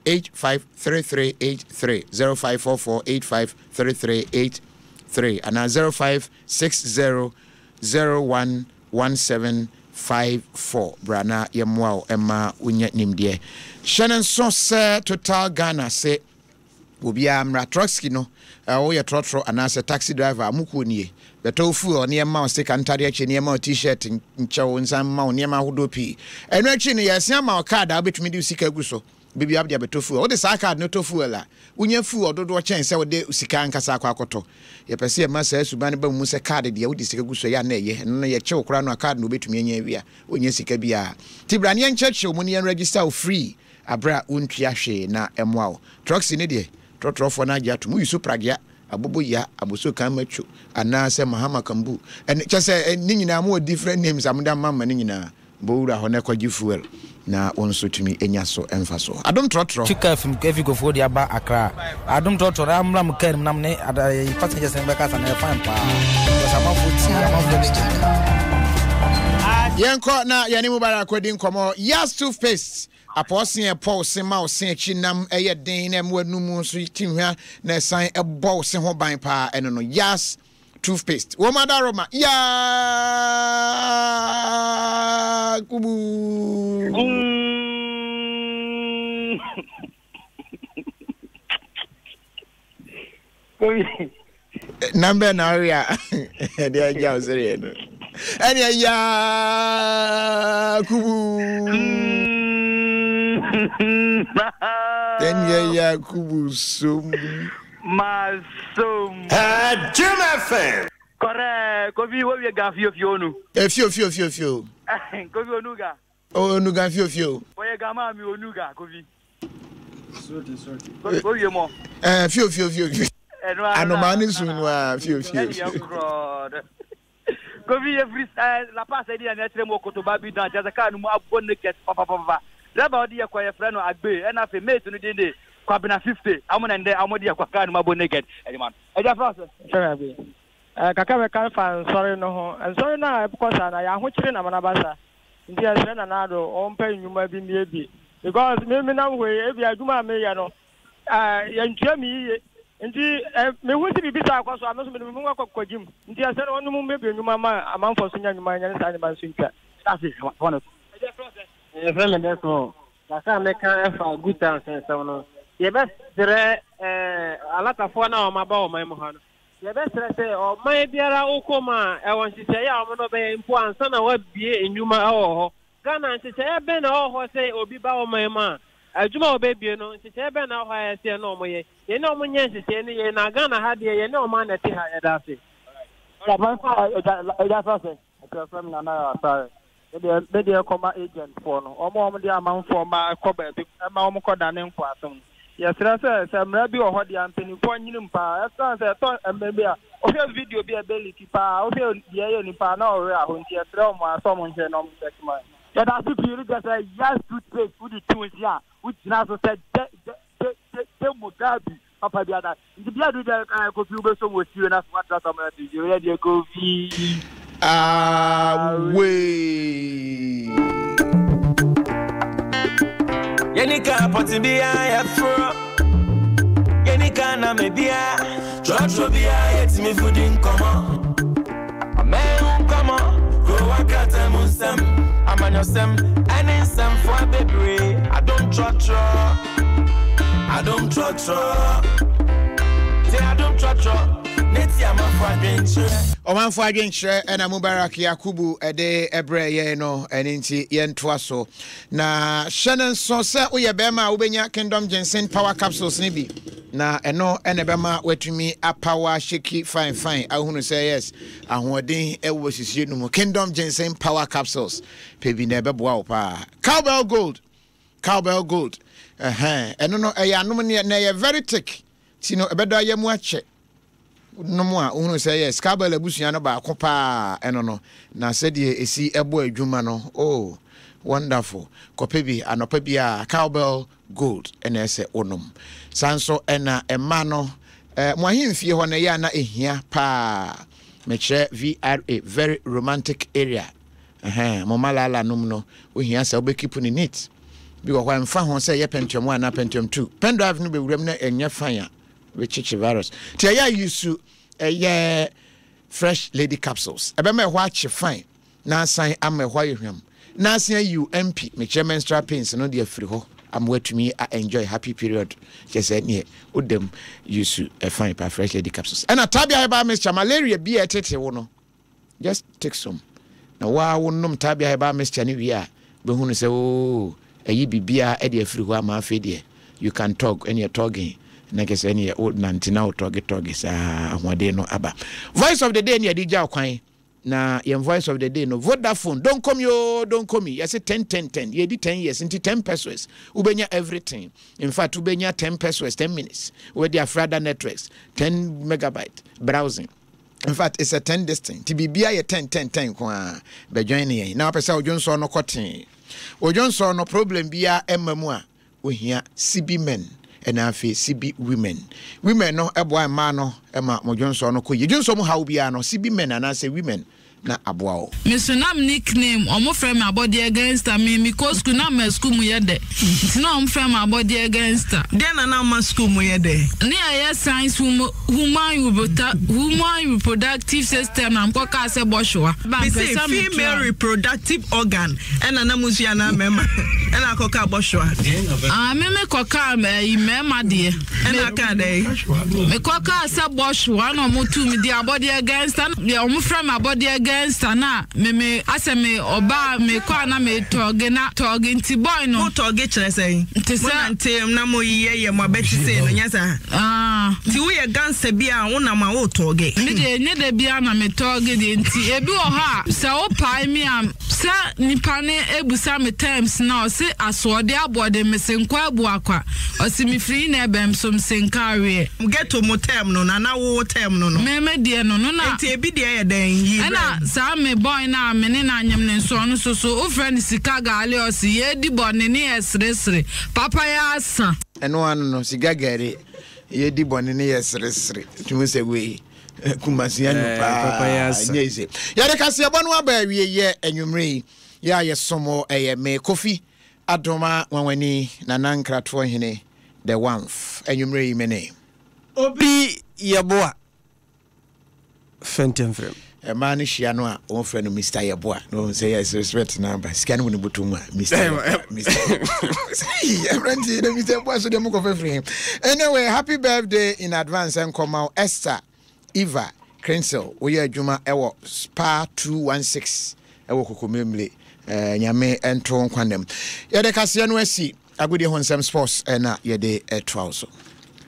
853383, 0544 853383 anaa 05 60011754 Bra na yɛmmoa wo mma wonya nimdeɛ. Hyɛ no nso sɛ Total Ghana se obiara mmra. Trotsky no, woyɛ trɔtrɔ anaasɛ taxi driver a, mo kuo nie. Bɛtɔ wo fuel na yɛmma wo sika, ntadeɛ akyi na yɛmma wo t-shirt, nkyɛw, nsan mma wo nneɛma ahodoɔ pii. Ɛno akyi no, yɛresan ama wo card a wobɛtumi de wo sika agu so. Bere biara wode abɛtɔ fuel. Wode saa card no tɔ fuel a, wunya fuel dodoɔ kyɛn sɛ wode sika ankasa akɔ akɔtɔ. Yɛpɛ sɛ yɛma saa suban no ba mu sɛ card deɛ wode sika gu so a, ɛyɛ a na ɛyɛ. Ɛno no yɛkye wo koraa no a, card na wobɛtumi anya awie a, wonnya sika biara. Nti bra na yɛnkyerɛkyerɛ wo mu na yɛnregister wo free aberɛ a wontua hwee na ɛmmoa wo. Troxy no deɛ, trɔtrɔfoɔ no agye atom. Woyi so pragea, aboboya, abosokan macho, anaasɛ mahama kambu. Ɛno, kyerɛ sɛ ne nyinaa mowɔ different names a mode ama ma no nyinaa. Bɔ wura hɔ na kɔgye fuel na wo nso tumi nya so mfasoɔ. Adom trɔtrɔ. Tu car firi efi Kofoɔ de aba Accra. Adom trɔtrɔ na mmra mo car mu na mo ne passengers no bɛkasa na ɛyɛ fine paa. Because amanfoɔ tie amanfoɔ ani gye. Yɛnkɔ na yɛne Mubarak kɔdi nkɔmmɔ. Yas toothpaste, apɔɔse a ɛpɔ wo se ma wo se akyi nam yɛ den na ɛma w'anum nso ti hwa na ɛsan bɔ wo se ho ban paa ɛno no Yas toothpaste. Wɔn adaroma Yakubu. Nambɛ na ɔwe a ɛde agya wo sereɛ no ɛneɛ Yakubu. Ɛneɛ Yakubu som. Masom. Jim FM. Correct. Kofi wo wie gan fio fio nu. E fio fio fio fio. Kofi onu ga. O onu gan fio fio. Wo ye gan ma mi onu ga Kofi. Kofi wo wie mo. Eh fio fio fio fio. Anoma ne sun no a fio fio fio. Kofi yɛ firi eh, La Paz ɛdi na ɛkyerɛ mu wɔ Kotoba bi dan kyerɛ sɛ kaa no mu abɔ naked papapapa. Driver a ɔde yɛ kɔ yɛfrɛ no Agbe ɛna afei mate no din de Kwabena 50 ɔmo na ndɛ ɔmo de yɛ kɔ kaa no mu abɔ naked ɛde ma no. Agya frɛ wo sɛ? Frɛ me Agbe. Eh, kakra mɛka fa nsɔre no ho. Nsɔre no a ɛkɔ saa no, ayɛ ahokyere na ama no aba saa. Nti yɛsrɛ Nana Addo ɔmpɛ nnwuma bi mmie bi. Because me menam hɔ yi, ebia adwuma a meyɛ no, Yɛntua me yiye. Nti mehu sɛ biribi saa rekɔ so a, me nso mede me ho akɔkɔgye mu. Nti ɛsɛ sɛ wɔnom mmɛbue nnwuma ma amanfoɔ nso nya nnwuma nyɛ ne saa nneɛma nso ntwa. Yɛfrɛ me Desmond. Kakra a mɛka ɛfa guta nsɛnsɛm no, yɛbɛsrɛ alatafoɔ no a wɔn aba ɔman mu ha no, yɛbɛsrɛ sɛ ɔman biara wokɔ mu a, ɛwɔ nhyehyɛeɛ a wɔn no bɛyɛ mpo ansa na wɔabue nnwuma ɛwɔ hɔ. Ghana nhyehyɛeɛ bɛn na ɛwɔ hɔ sɛ obi ba ɔman mu a, Adwuma a wɔbɛbue no, nhyehyɛeɛ bɛn na ɛwɔ hɔ a ɛsɛ sɛ yɛne wɔn yɛ? Yɛne wɔn nyɛ nhyehyɛeɛ no yie, na Ghana ha deɛ, yɛne wɔn ara na ɛte ha. Yɛda ase. Ɛsɛ fam Nana Yaw Asare. Me deɛ me deɛ kɔma agent foɔ no, wɔn a wɔde amanfoɔ mma kɔ baabi ma wɔn kɔ dane nkoasom no. Yɛsrɛ sɛ sɛ mmara bi wɔ hɔ deɛ a mpanimfoɔ nyini mu paa. Ɛsiane sɛ ɛtɔ mmerɛ bi a wohwɛ video bi a ɛbɛ leaki paa wohwɛ deɛ ɛyɛ nipa a na ɔwerɛ aho nti yɛsrɛ wɔn ara sɛ wɔn nhwɛ na wɔn check ma yɛn. Yɛdase pii no kyɛsɛ yes toothpaste wode tu wo se a wo gyina so sɛ dɛ dɛ dɛ dɛ dɛ Mugabe papa bi ada nti bia du deɛ eh, Kofi wobɛsom wɔ studio na so woatra so amana to yɛ deɛ Kofi Away. Yɛni ka pɔte bia yɛforɔ Yɛni ka na me bia Trɔtrɔ bia yɛtumi fodi nkɔmmɔ Ɔman ho nkɔmmɔ Kurowa krataa mu nsɛm Amanyɔsɛm ɛne nsɛmfoa bebree Adom trɔtrɔ Adom trɔtrɔ Te adom trɔtrɔ Ne ti amanfo adwenkyerɛ. Ɔmanfo adwenkyerɛ ɛna Mubarak Yakubu ɛde ɛbrɛ yɛn no, ɛno nti yɛntoa so. Na hyɛ no nso sɛ woyɛ bɛrima a wobɛnya Kingdom Ginseng Power Capsules no bi, na ɛno ɛna ɛbɛma woatumi apawa shaky fine fine ahunu sɛ yes, ahoɔden ɛwɔ sisie no mu. Kingdom Ginseng Power Capsules, pɛ bi na ɛbɛboa wo paa. Cowbell Gold Cowbell Gold, ɛhɛn, ɛno no ɛyɛ anom neɛ na ɛyɛ very thick, ti no ɛbɛdɔ ayɛ mu akyɛ. Nom a wohunu sɛ yes, Cowbell abusua no baako paa ɛno no, na sɛdeɛ ɛsi ɛbɔ adwuma no, oh, wonderful. Kɔpɛ bi anɔpa biara, Cowbell Gold ɛna ɛsɛ wonom. Saa nso ɛna ɛma no, eh, mo ahemfie hɔ no ɛyɛ a na ɛhia paa. Mekyerɛ VRA, Very Romantic Area. Ɛhɛn, mo Malala nom no, wohia sɛ wobɛ keep no neat. Bi wɔ hɔ a, ɛmfa ho sɛ ɛyɛ Pentium 1 anaa Pentium 2, pen drive no bɛwura mu na ɛnyɛ fine a, bɛkyekye virus. Nti ɛyɛ a use ɛyɛ Fresh Lady capsules. Ɛbɛma ɛhɔ akye fine na asan ama ɛhɔ ayɛ hwam na asan ayi wo MP, mekyerɛ menstrual pains no de afiri hɔ ama woatumi a enjoy happy period. Kyerɛ sɛ neɛ woda mu use fine pa Fresh Lady capsules. Ɛna Tabia Herbal Mixture, malaria bi a ɛtete wo no, Just take some na wo ara wo nom Tabia herbal mixture no wie a wobɛhunu sɛ oo ayi biribiara de afiri hɔ ama afei deɛ you can tug ɛneɛ tugging na kyerɛ sɛ ɛneɛ wo nante na wo tɔge tɔge saa ahoɔden no aba. Voice of the day ne yɛde gya kwan na yɛn voice of the day no Vodafone don't call me oo don't call me yɛse 10 10 10 yɛdi 10 years nti 10 pesos wobɛnya everything in fact wobɛnya 10 pesos 10 minutes wobɛde afrada networks 10 megabyte browsing In fact, it's a ten distance. Nti biribiara yɛ ten ten ten nko ara. Bɛjoin ne yɛn. Na wopɛ sɛ odwonsɔ no kɔ tee. Odwonsɔ no problem biara ɛmma mu a, wohia CB men ɛna afei CB women. Women no ɛboa mmaa no ɛma mo dwonsɔ no kɔ yie. Dwonsɔ mu haw biara no, CB men anaasɛ women na aboa wo. Me so na me nickname ɔmo frɛ me abɔdeɛ gangster me me kɔ school na ma school mu yɛ dɛ nti na ɔmo frɛ me abɔdeɛ gangster. Deɛn na na ama school mu yɛ dɛ? Ne yɛyɛ science human human reproductive system na mekɔ kaa sɛ bɔhyewa. Me se female reproductive organ ɛna na mo sua na mɛma ɛna akɔ kaa bɔhyewa. Ah me me kɔ kaa ɛyi mɛma deɛ. Ɛna kaa dɛn? Me kɔ kaa sɛ bɔhyewa na ɔmo tu me di abɔdeɛ gangster deɛ ɔmo frɛ me abɔdeɛ gangster na me me asɛ me ɔbaa me kɔ a na me tɔge na tɔge nti boy no. Mo tɔge kyerɛ sɛn? Te sɛ. Mo nante na mo yɛ yɛ mo abɛti sei no nyɛ saa? Ah. Nti wo yɛ gangster bi a wo nam a wo tɔge? Me deɛ nyɛ da biara na me tɔge deɛ nti ebi wɔ hɔ a sɛ wo pae me a sɛ nipa no ebusa me terms na ɔse asoɔde aboɔden mese nkɔ abuakwa ɔse me firi he na ɛbɛn so mese nka aweɛ. Ghetto mo term no no anaa wo wo term no no? Me me deɛ no no na. Nti ebi deɛ yɛ dɛn yi brɛ. Ɛna saa me boy no a me ne no anyem no nso ɔno nso so wo frɛ no sika gaale ɔse yɛɛdi bɔne ne yɛseresere papa yɛ asa. Ɛno ano no sika gari yɛdi bɔne ne yɛseresere tumi sɛ wei Kumasi anyo eh, paa nyɛ ise. Yɛde kaseɛbɔ no aba awieyɛ anwummere yi yɛ a yɛsom ɛyɛ me Kofi Adoma Nwanwani Nana Nkratoɔ Hene the Wamf anwummere yi me ne. Obi Yeboah Fɛntɛmfrɛm. Mmaa no hyia no a wɔfrɛ no Mister Yeboah na wɔn sɛ yes respect na aba sika no wɔ ne bɔtɔ mu a Mister Yeboah Mister Yeboah aberanteɛ na Mister Yeboah so deɛ mo kɔfɛ firi he anyway happy birthday in advance nkɔma wo Esther Eva Krinsel woyɛ adwuma ɛwɔ Spa 216 ɛwɔ Kokomlemle eh, nyame ɛnto nkwa nam yɛde kaseɛ no asi agodie ho nsɛm sports ɛna yɛde ɛtoa wo so.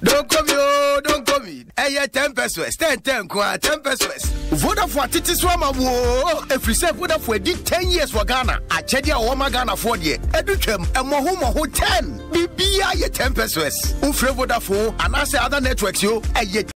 Don't call me, oh, don't call me. Ɛyɛ 10 pesewas, 10 10 nko ara, 10 pesewas. Vodafone atete so ama wo oo, ɛfiri sɛ Vodafone adi 10 years wɔ Ghana. Akyɛdeɛ a wɔwɔ ma Ghanafoɔ deɛ, ɛdu twam, mmɔho mmɔho 10. Biribiara yɛ 10 pesewas. Wofrɛ Vodafone anaasɛ other networks o, ɛyɛ.